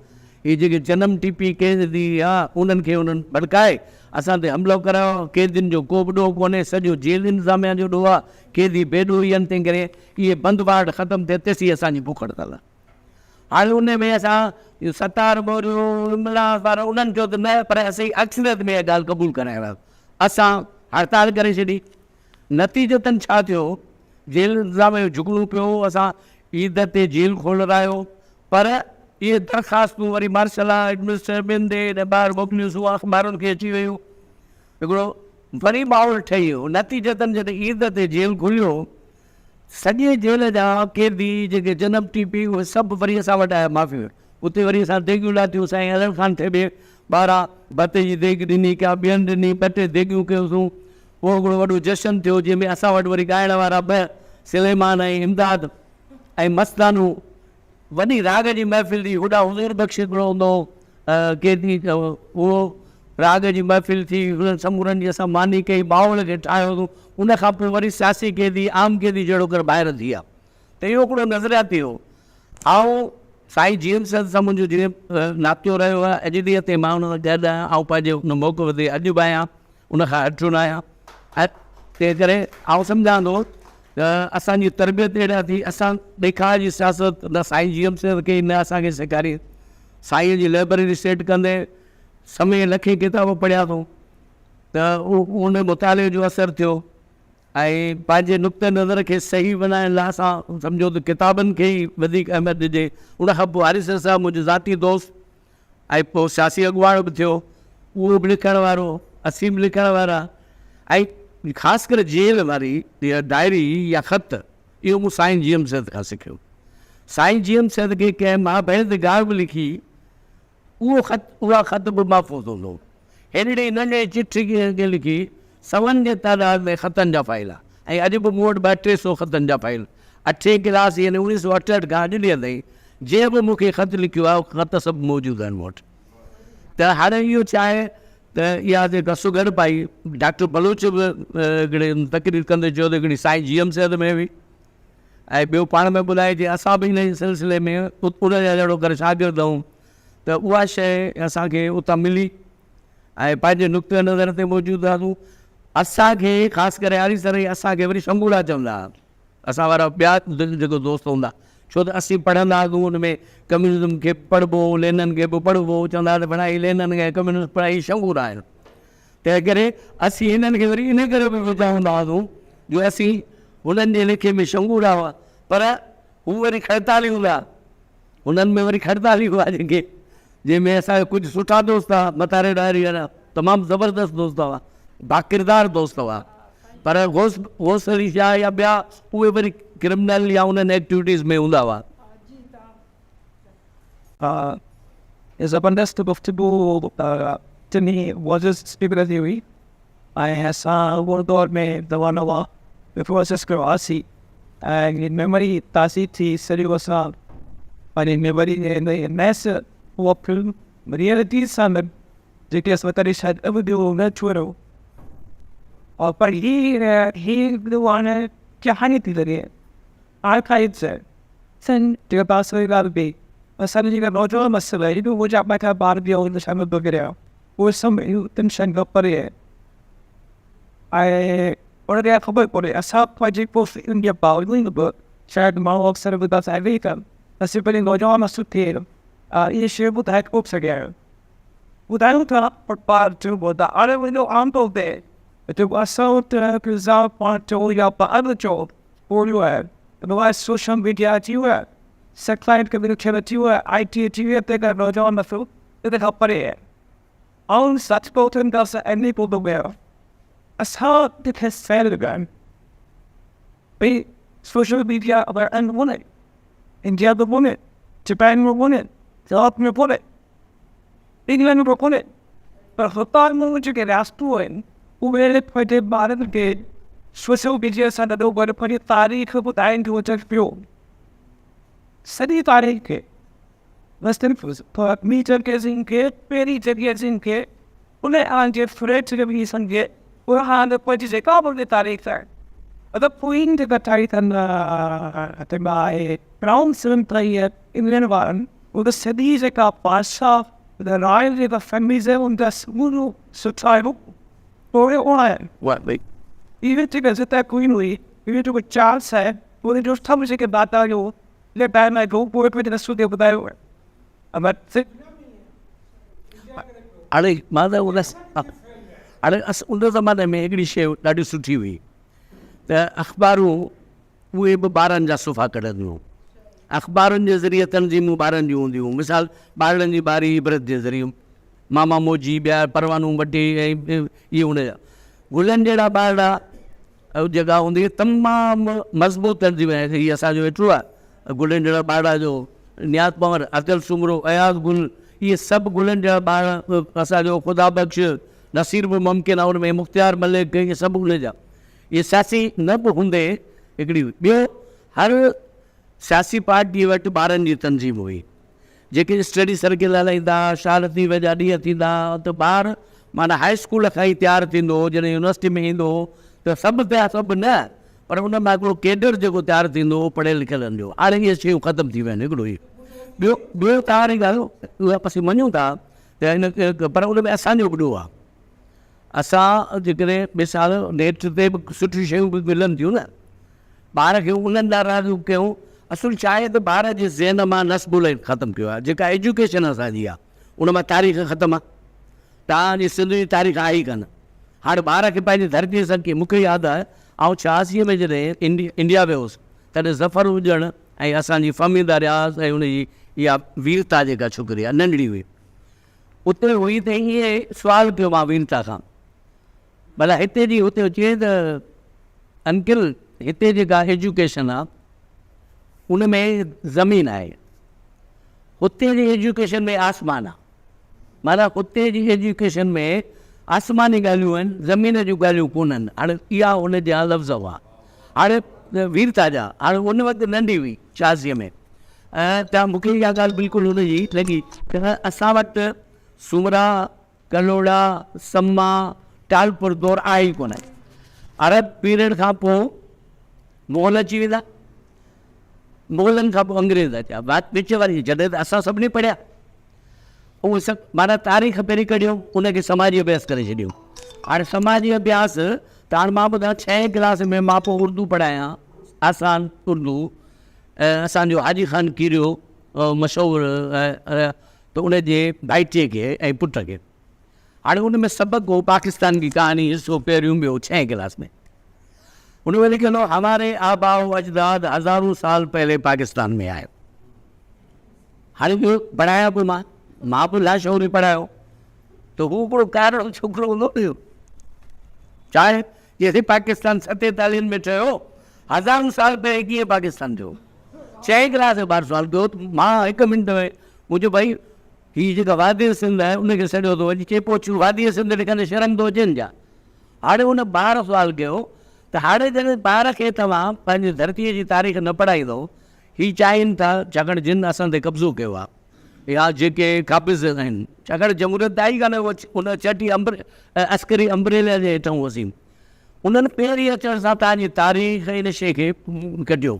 هي جيڪي جنم ٽيپي قيدي آ انهن کي انهن ڀڙڪائي اسان تي حملو ڪرايو قيدين جو ڪو به ڏوهه ڪونهي سڄو جيل انتظاميه جو ڏوهه آ قيدي بي ڏوهي آهن تنهن ڪري اهي بند وارڊ ختم ٿئي تيسين اسان جي بک هڙتال آ. هاڻي ان ۾ اسان ستار موريو، عمران وارا انهن چيو ته نه پر اسين اڪثريت ۾ اها ڳالهه قبول ڪرائي ويا. اسان هڙتال ڪري ڇڏي. نتيجتن ڇا ٿيو جيل انتظاميه جو جهڪڻو پيو، اسان عيد تي جيل کولرايو پر اهي درخواستون وري مارشل لا ايڊمنسٽريٽر ٻين تي ٻاهر موڪليونسون، اخبارن کي اچي ويون، هڪڙو وري ماحول ٺهي ويو. نتيجتن جڏهن عيد تي جيل کليو سڄي جيل جا قيدي جيڪي جنم ٽي پي اهي سڀ وري اسان وٽ آيا معافي اتي وري اسان ديڳيون لاٿيون سائين علڻ خان ٿيٻي ٻاهران ڀت جي ديڳ ڏني ڪا ٻين ڏني ٻه ٽي ديڳيون ڪيوسون پوء هڪڙو وڏو جشن ٿيو جنهن ۾ اسان وٽ وري ڳائڻ وارا ٻه سليمان ۽ امداد ۽ مستانو وڏي راڳ جي محفل ٿي، هوڏانهن حضور بخش هڪڙو هوندو هو قيدي اهو راڳ جي محفل ٿي، انهن سمورن جي اسان ماني ڪئي، ماحول کي ٺاهيوسون، ان کان پوء وري سياسي قيدي عام قيدي جهڙوڪر ڀائر ٿي ويا ته اهو هڪڙو نظرياتي هو. آئون سائين جي ايم سيد سان منهنجو جيئن ناتو رهيو آهي، اڄ ڏينهن تائين مان ان سان گڏ آهيان، آئون پنهنجي ان موقف تي اڄ به آهيان، ان کان هٽيو نه آهيان ۽ تنهن ڪري آئون سمجهان ٿو ته اسان جي تربيت اهڙا ٿي، اسان ڏيکاء جي سياست نه سائين جي ايم سيد ڪئي نه اسان کي سيکاري. سائين جي لئبرري سيٽ ڪندي سوين لکين ڪتاب پڙهيا اٿئون ته ان مطالعي جو اثر ٿيو ۽ پنهنجي نقطه نظر کي صحيح بنائڻ لاء اسان سمجهو ته ڪتابن کي ئي وڌيڪ اهميت ڏجي. ان کان پوء آريسر صاحب منهنجو ذاتي دوست ۽ پوء سياسي اڳواڻ به ٿيو، اهو به لکڻ وارو، اسين به لکڻ وارا ۽ خاص ڪري جيل واري اها ڊائري يا خط اهو مون سائين جي ايم سيد کان سکيو. سائين جي ايم سيد کي ڪنهن ماء ڀيڻ تي گار به لکي اهو خط اها خط به محفوظ هوندو هو. هيڏڙي ننڍڙي چٺي ڪنهن کي لکي سون جي تعداد ۾ خطن جا فائل ۽ اڄ به مون وٽ ٻه ٽي سو خطن جا فائل اٺين ڪلاس يعني 1968 کان اڄ ڏينهن تائين جنهن به مون کي خط لکيو آهي اهي خط سڀ موجود آهن مون وٽ. ته هاڻي اهو ڇا آهي ته اها جيڪا سگهڙ پائي ڊاڪٽر بلوچ به هڪڙي تقرير ڪندي چيو ته هڪڙي سائين جي ايم سيد ۾ هئي ۽ ٻيو پاڻ ۾ ٻڌائي چي اسان به ان سلسلي ۾ ان جا جهڙو ڪر شاگرد آهيون ته اها شيء اسان کي اتان ملي ۽ پنهنجي نقطه نظر تي موجود هئاسون. اسان کي خاص ڪري آريسر ۽ اسان کي وري شنگوڙا چوندا هئا اسان وارا ٻيا جيڪو دوست هوندا ڇو ته اسين پڙهندا هئاسون ان ۾ ڪميونزم کي به پڙهبو هو لينن کي به پڙهبو هو چوندا هئا ته ڀلا هي لينن ۽ ڪميونسٽ پڙهائي هي شنگوڙا آهن تنهن ڪري اسين هنن کي وري ان ڪري به ٻڌائيندا هئاسون جو اسين هنن جي ليکي ۾ شنگوڙا هئا پر هو وري کڙتالي هوندا هئا هنن ۾ وري کڙتالي هئا جيڪي جنهن ۾ اسان جا ڪجهه سٺا دوست هئا متاري ڏاهري وارا تمام زبردست دوست هئا باڪردار دوست هئا پر غوث غوث علي شاهه يا ٻيا اهي وري ڪرمنل يا انهن ايڪٽيوٽيز ۾ هوندا هئا. زبردست گفتگو ٽنهي معزز اسپيڪر جي هئي ۽ اسان اهو دور ۾ نوان نوان پروسيس ڪيو هئاسين ۽ ميموري تازي ٿي سڄو اسان پنهنجي ميموري نئين سر اها فلم ريئلٽي سان گڏ جيڪي اسان ڪڏهن شايد نه ٻڌيو هو نه ڇهيو هو پر هي هي هڪڙو هاڻي ڪهاڻي ٿي لڳي آرڪائيوز آهي سن جيڪا تاثر جي ڳالهه ڪئي اسان جي جيڪا نوجوان نسل آهي اهو منهنجا پنهنجا ٻار به ان شامل ٿو ڪريان اهي سڀ تن شين کان پري آهن ۽ ان کي خبر ڪونهي اسان پنهنجي ڪوششن جي باوجود به شايد ماڻهو اڪثر به ته ڪن اسين پنهنجي نوجوان نسل کي اهي شيون ٻڌائي ڪونه سگهيا آهيون ٻڌايون ٿا پر پار چئبو ته هاڻي وڃو عام طور تي جيڪو اسان وٽ ڪردار پاڻ چئو يا ٻار چئو پورهيو آهي ان لاء سوشل ميڊيا اچي ويو آهي سيٽلائيٽ ڪميونيڪيشن اچي ويو آهي آء ٽي اچي وئي آهي تنهن ڪري نوجوان نسل ان کان پري آهي آئون سچ پهچندس ۽ پوء اسان ڪٿي سيل ڳائن ڀئي سوشل ميڊيا اگر ان ڪونهي انڊيا ۾ ڪونهي جپان ۾ ڪونهي يورپ ۾ ڪونهي انگلينڊ ۾ ڪونهي پر هتان جون جيڪي رياستون آهن اهي پنهنجي ٻارن کي سوشل ميڊيا سان گڏو گڏ پنهنجي تاريخ ٻڌائينديون اچن پيو سڄي تاريخ کي نه صرف ميجر ڪيزن کي پهرين جڳهه کي ان آن جي فرينچ ريوليوشن کي ان آن پنهنجي جيڪا به ان تاريخ آهي مطلب ڪوئين جيڪا ٺاهي اٿن جيڪا آهي ڪرائون فلم ٺاهي آهي انگلينڊ وارن ان سڄي جيڪا بادشاهه رائل جيڪا فيمليز آهن ان جا سمورو سٺايو توڙي اڻايل ايون جيڪا جتي ڪوئين هئي ايون جيڪو چارلس آهي ان جو سڀ جيڪي داتا جو ٽائيم آهي اهو پنهنجي نسل کي ٻڌايو هاڻي مان ته ان هاڻي ان زماني ۾ هڪڙي شيء ڏاڍي سٺي هئي ته اخبارون اهي به ٻارن جا صفحا ڪڍنديون هيون. اخبارن جي ذريعي تنظيمون ٻارن جون هونديون هيون. مثال ٻارڙن جي ٻاري عبرت جي ذريعي ماما موجي ٻيا پروانو وٽي ۽ اهي ان جا گلن جهڙا ٻارڙا جيڪا هوندي هئي تمام مضبوط تنظيم آهي هي اسان جو ويٺو آهي گلن جهڙا ٻارڙا جو نياز پنور افضل سومرو اياز گل اهي سڀ گلن جهڙا ٻارڙا اسان جو خدا بخش نصير به ممڪن آهي ان ۾ مختيار ملڪ اهي سڀ ان جا اهي سياسي نه به هوندي هڪڙي ٻيو هر سياسي پارٽي وٽ ٻارن جي تنظيم هئي جيڪي اسٽڊي سرڪل هلائيندا ها، شاهه لطيف جا ڏينهن ٿيندا ها ته ٻار معنيٰ هاء اسڪول کان ئي تيار ٿيندو هو، جڏهن يونيورسٽي ۾ ايندو هو ته سڀ پيا سڀ نه پر ان مان هڪڙو ڪيڊر جيڪو تيار ٿيندو هو پڙهيل لکيلن جو، هاڻي اهي شيون ختم ٿي ويون آهن هڪڙو هي ٻيو ٻيو توهان واري ڳالهه اها اسين مڃون ٿا ته ان پر ان ۾ اسان جو به ڏوهه آهي اسان جيڪڏهن مثال نيٽ تي به سٺيون شيون به ملن ٿيون نه ٻار کي انهن ڏانهن راغب ڪيون. اصل ڇا آهي ته ٻار جي ذهن مان نصب العين ختم ڪيو آهي. جيڪا ايجوڪيشن اسان جي آهي ان مان تاريخ ختم آهي. توهان جي سنڌ جي تاريخ آهي ئي ڪانه. هاڻي ٻار کي پنهنجي ڌرتيء سان ڪيئن مون کي ياد آهي آئون ڇهاسيء ۾ جڏهن انڊيا ويو هوس تڏهن ظفر هجڻ ۽ اسان جي فهميده رياض ۽ ان جي اها ويرتا جيڪا ڇوڪري آهي ننڍڙي هئي اتي هئي ته ائين سوال ڪيو مان ويرتا کان ڀلا هتي جي هتي چيائين ته انڪل هتي جيڪا ايجوڪيشن آ ان ۾ زمين آهي هتي جي ايجوڪيشن ۾ آسمان آ معنيٰ هتي جي ايجوڪيشن ۾ آسماني ڳالهيون آهن، زمين جون ڳالهيون ڪونهن. هاڻي اها هن جا لفظ هئا. هاڻي ويرتا جا، هاڻي ان وقت ننڍي هئي 86 ۾ ته مون کي اها ڳالهه بلڪل هن جي لڳي ته اسان وٽ سومرا، ڪلهوڙا، سما، ٽالپر دور آهي ئي ڪونه. عرب پيريڊ کان پوء مغل اچي ويندا، مغلن کان پوء انگريز اچيا، وچ واري جڏهن ته اسان سڀني پڙهيا. اهو سڀ معنيٰ تاريخ پهرين ڪڍيو ان کي سماجي اڀياس ڪري ڇڏيو. هاڻي سماجي اڀياس ته هاڻي مان ٻڌايان ڇهين ڪلاس ۾ مان پوء اردو پڙهايان آسان اردو اسان جو حاجي خان ڪيريو مشهور ته ان جي ڀائٽي کي ۽ پٽ کي هاڻي ان ۾ سبق هو پاڪستان ڪي ڪهاڻي حصو پهريون ٻيو ڇهين ڪلاس ۾ ان ۾ لکيل هو هماري آباء و اجداد هزارون سال پهلي پاڪستان ۾ آئي. هاڻي اهو پڙهايان پيو مان، مان به لاشعوري پڙهايو ته هو هڪڙو ڪارڙو ڇوڪرو هوندو هيو. چاهي جيسين پاڪستان ستيتاليهن ۾ ٺهيو، هزارن سال پهرين ڪيئن پاڪستان ٿيو؟ چئين ڪلاس جو ٻار سوال ڪيو ته مان هڪ منٽ ۾ مون چيو ڀائي هي جيڪا وادي سنڌ آهي ان کي سڏيو ٿو وڃي، چئي پوء ڇو وادي سنڌ لکندي شرم ٿو اچين ڇا؟ هاڻي ان ٻار سوال ڪيو ته هاڻي جڏهن ٻار کي توهان پنهنجي ڌرتيء جي تاريخ نه پڙهائيندؤ هي چاهين ٿا ڇاڪاڻ جن اسان تي قبضو ڪيو آهي يا جيڪي قابض آهن ڇاڪاڻ جمهوريت ته آئي ڪانه ان چٽي امبر عسڪري امبريلا جي هيٺان هئاسين انهن پهرين اچڻ سان توهان جي تاريخ ان شيء کي ڪڍيو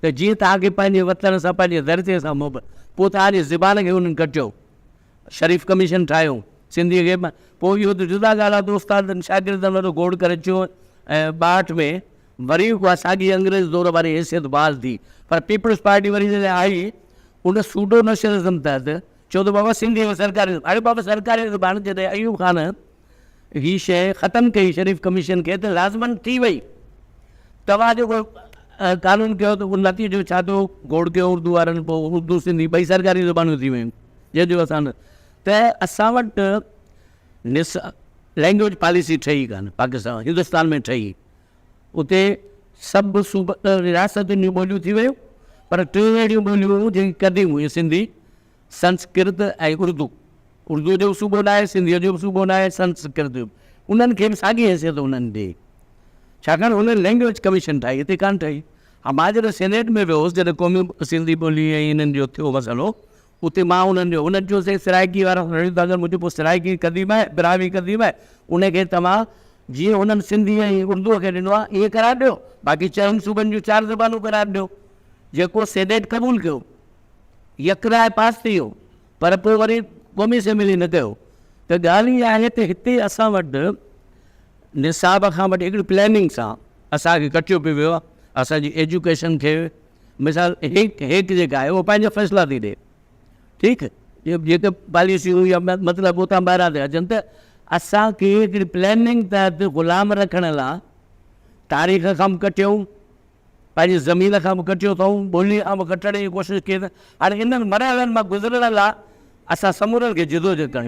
ته جيئن توهان کي پنهنجي وطن سان پنهنجي ڌرتي سان محبت پوء توهان جي زبان کي انهن ڪٽيو شريف ڪميشن ٺاهيو سنڌي کي پوء اهو ته جدا ڳالهه آهي ته استادن شاگردن وڏو گوڙ ڪري چيو ۽ 62 ۾ وري اها ساڳي انگريز دور واري حيثيت بحال ٿي پر پيپلز پارٽي وري جڏهن آئي ان سوڊو نيشنلزم تحت چيو ته بابا سنڌي ۾ سرڪاري اڙي بابا سرڪاري زبان جڏهن ايوب خان هي شيء ختم ڪئي شريف ڪميشن کي ته لازمن ٿي وئي توهان جيڪو قانون ڪيو ته ان نتيجو ڇا ٿيو گوڙ ڪيو اردو وارن پوء اردو سنڌي ٻئي سرڪاري زبانون ٿي ويون جنهن جو اسان ته اسان وٽ نس لينگويج پاليسي ٺهي ڪانه پاڪستان هندستان ۾ ٺهي اتي سڀ صوبن رياستن جون ٻوليون ٿي ويون پر ٽي اهڙيون ٻوليون هيون جيڪي قديم هيون سنڌي، سنسڪرت ۽ اردو. اردوء جو به صوبو ناهي، سنڌيء جو به صوبو ناهي، سنسڪرت جو به. انهن کي به ساڳي حيثيت انهن ڏئي. ڇاڪاڻ انهن لينگويج ڪميشن ٺاهي، هتي ڪانه ٺاهي. ها مان جڏهن سينيٽ ۾ ويو هوس جڏهن قومي سنڌي ٻولي ۽ انهن جو ٿيو مسئلو اتي مان انهن جو انهن چيو سائين سرائيڪي وارا رڙيون ٿا ڪن مون چيو پوء سرائيڪي قديم آهي براهوي قديم آهي ان کي توهان جيئن انهن سنڌي ۽ اردوء کي ڏنو آهي ائين قرار ڏيو باقي چئن صوبن جون چار زبانون قرار ڏيو جيڪو سينيٽ قبول ڪيو يڪراء پاس ٿي ويو پر پوء وري قومي اسيمبلي نه ڪيو ته ڳالهه اها آهي ته هتي اسان وٽ نصاب کان وٺي هڪڙي پلاننگ سان اسان کي ڪٽيو پيو ويو آهي اسان جي ايجوڪيشن کي مثال هيڪ هيڪ جيڪا آهي اهو پنهنجا فيصلا ٿي ڏي ٺيڪ جيڪي پاليسيون يا مطلب اتان ٻاهران ٿا اچن ته اسان کي هڪڙي پلاننگ تحت غلام رکڻ لاء تاريخ کان به ڪٽيو پنهنجي زمين کان به ڪٽيو اٿئون ٻولي کان به ڪٽڻ جي ڪوشش ڪئي اٿن هاڻي انهن مرحلن مان گذرڻ لاء اسان سمورن کي جدوجهد ڪرڻي.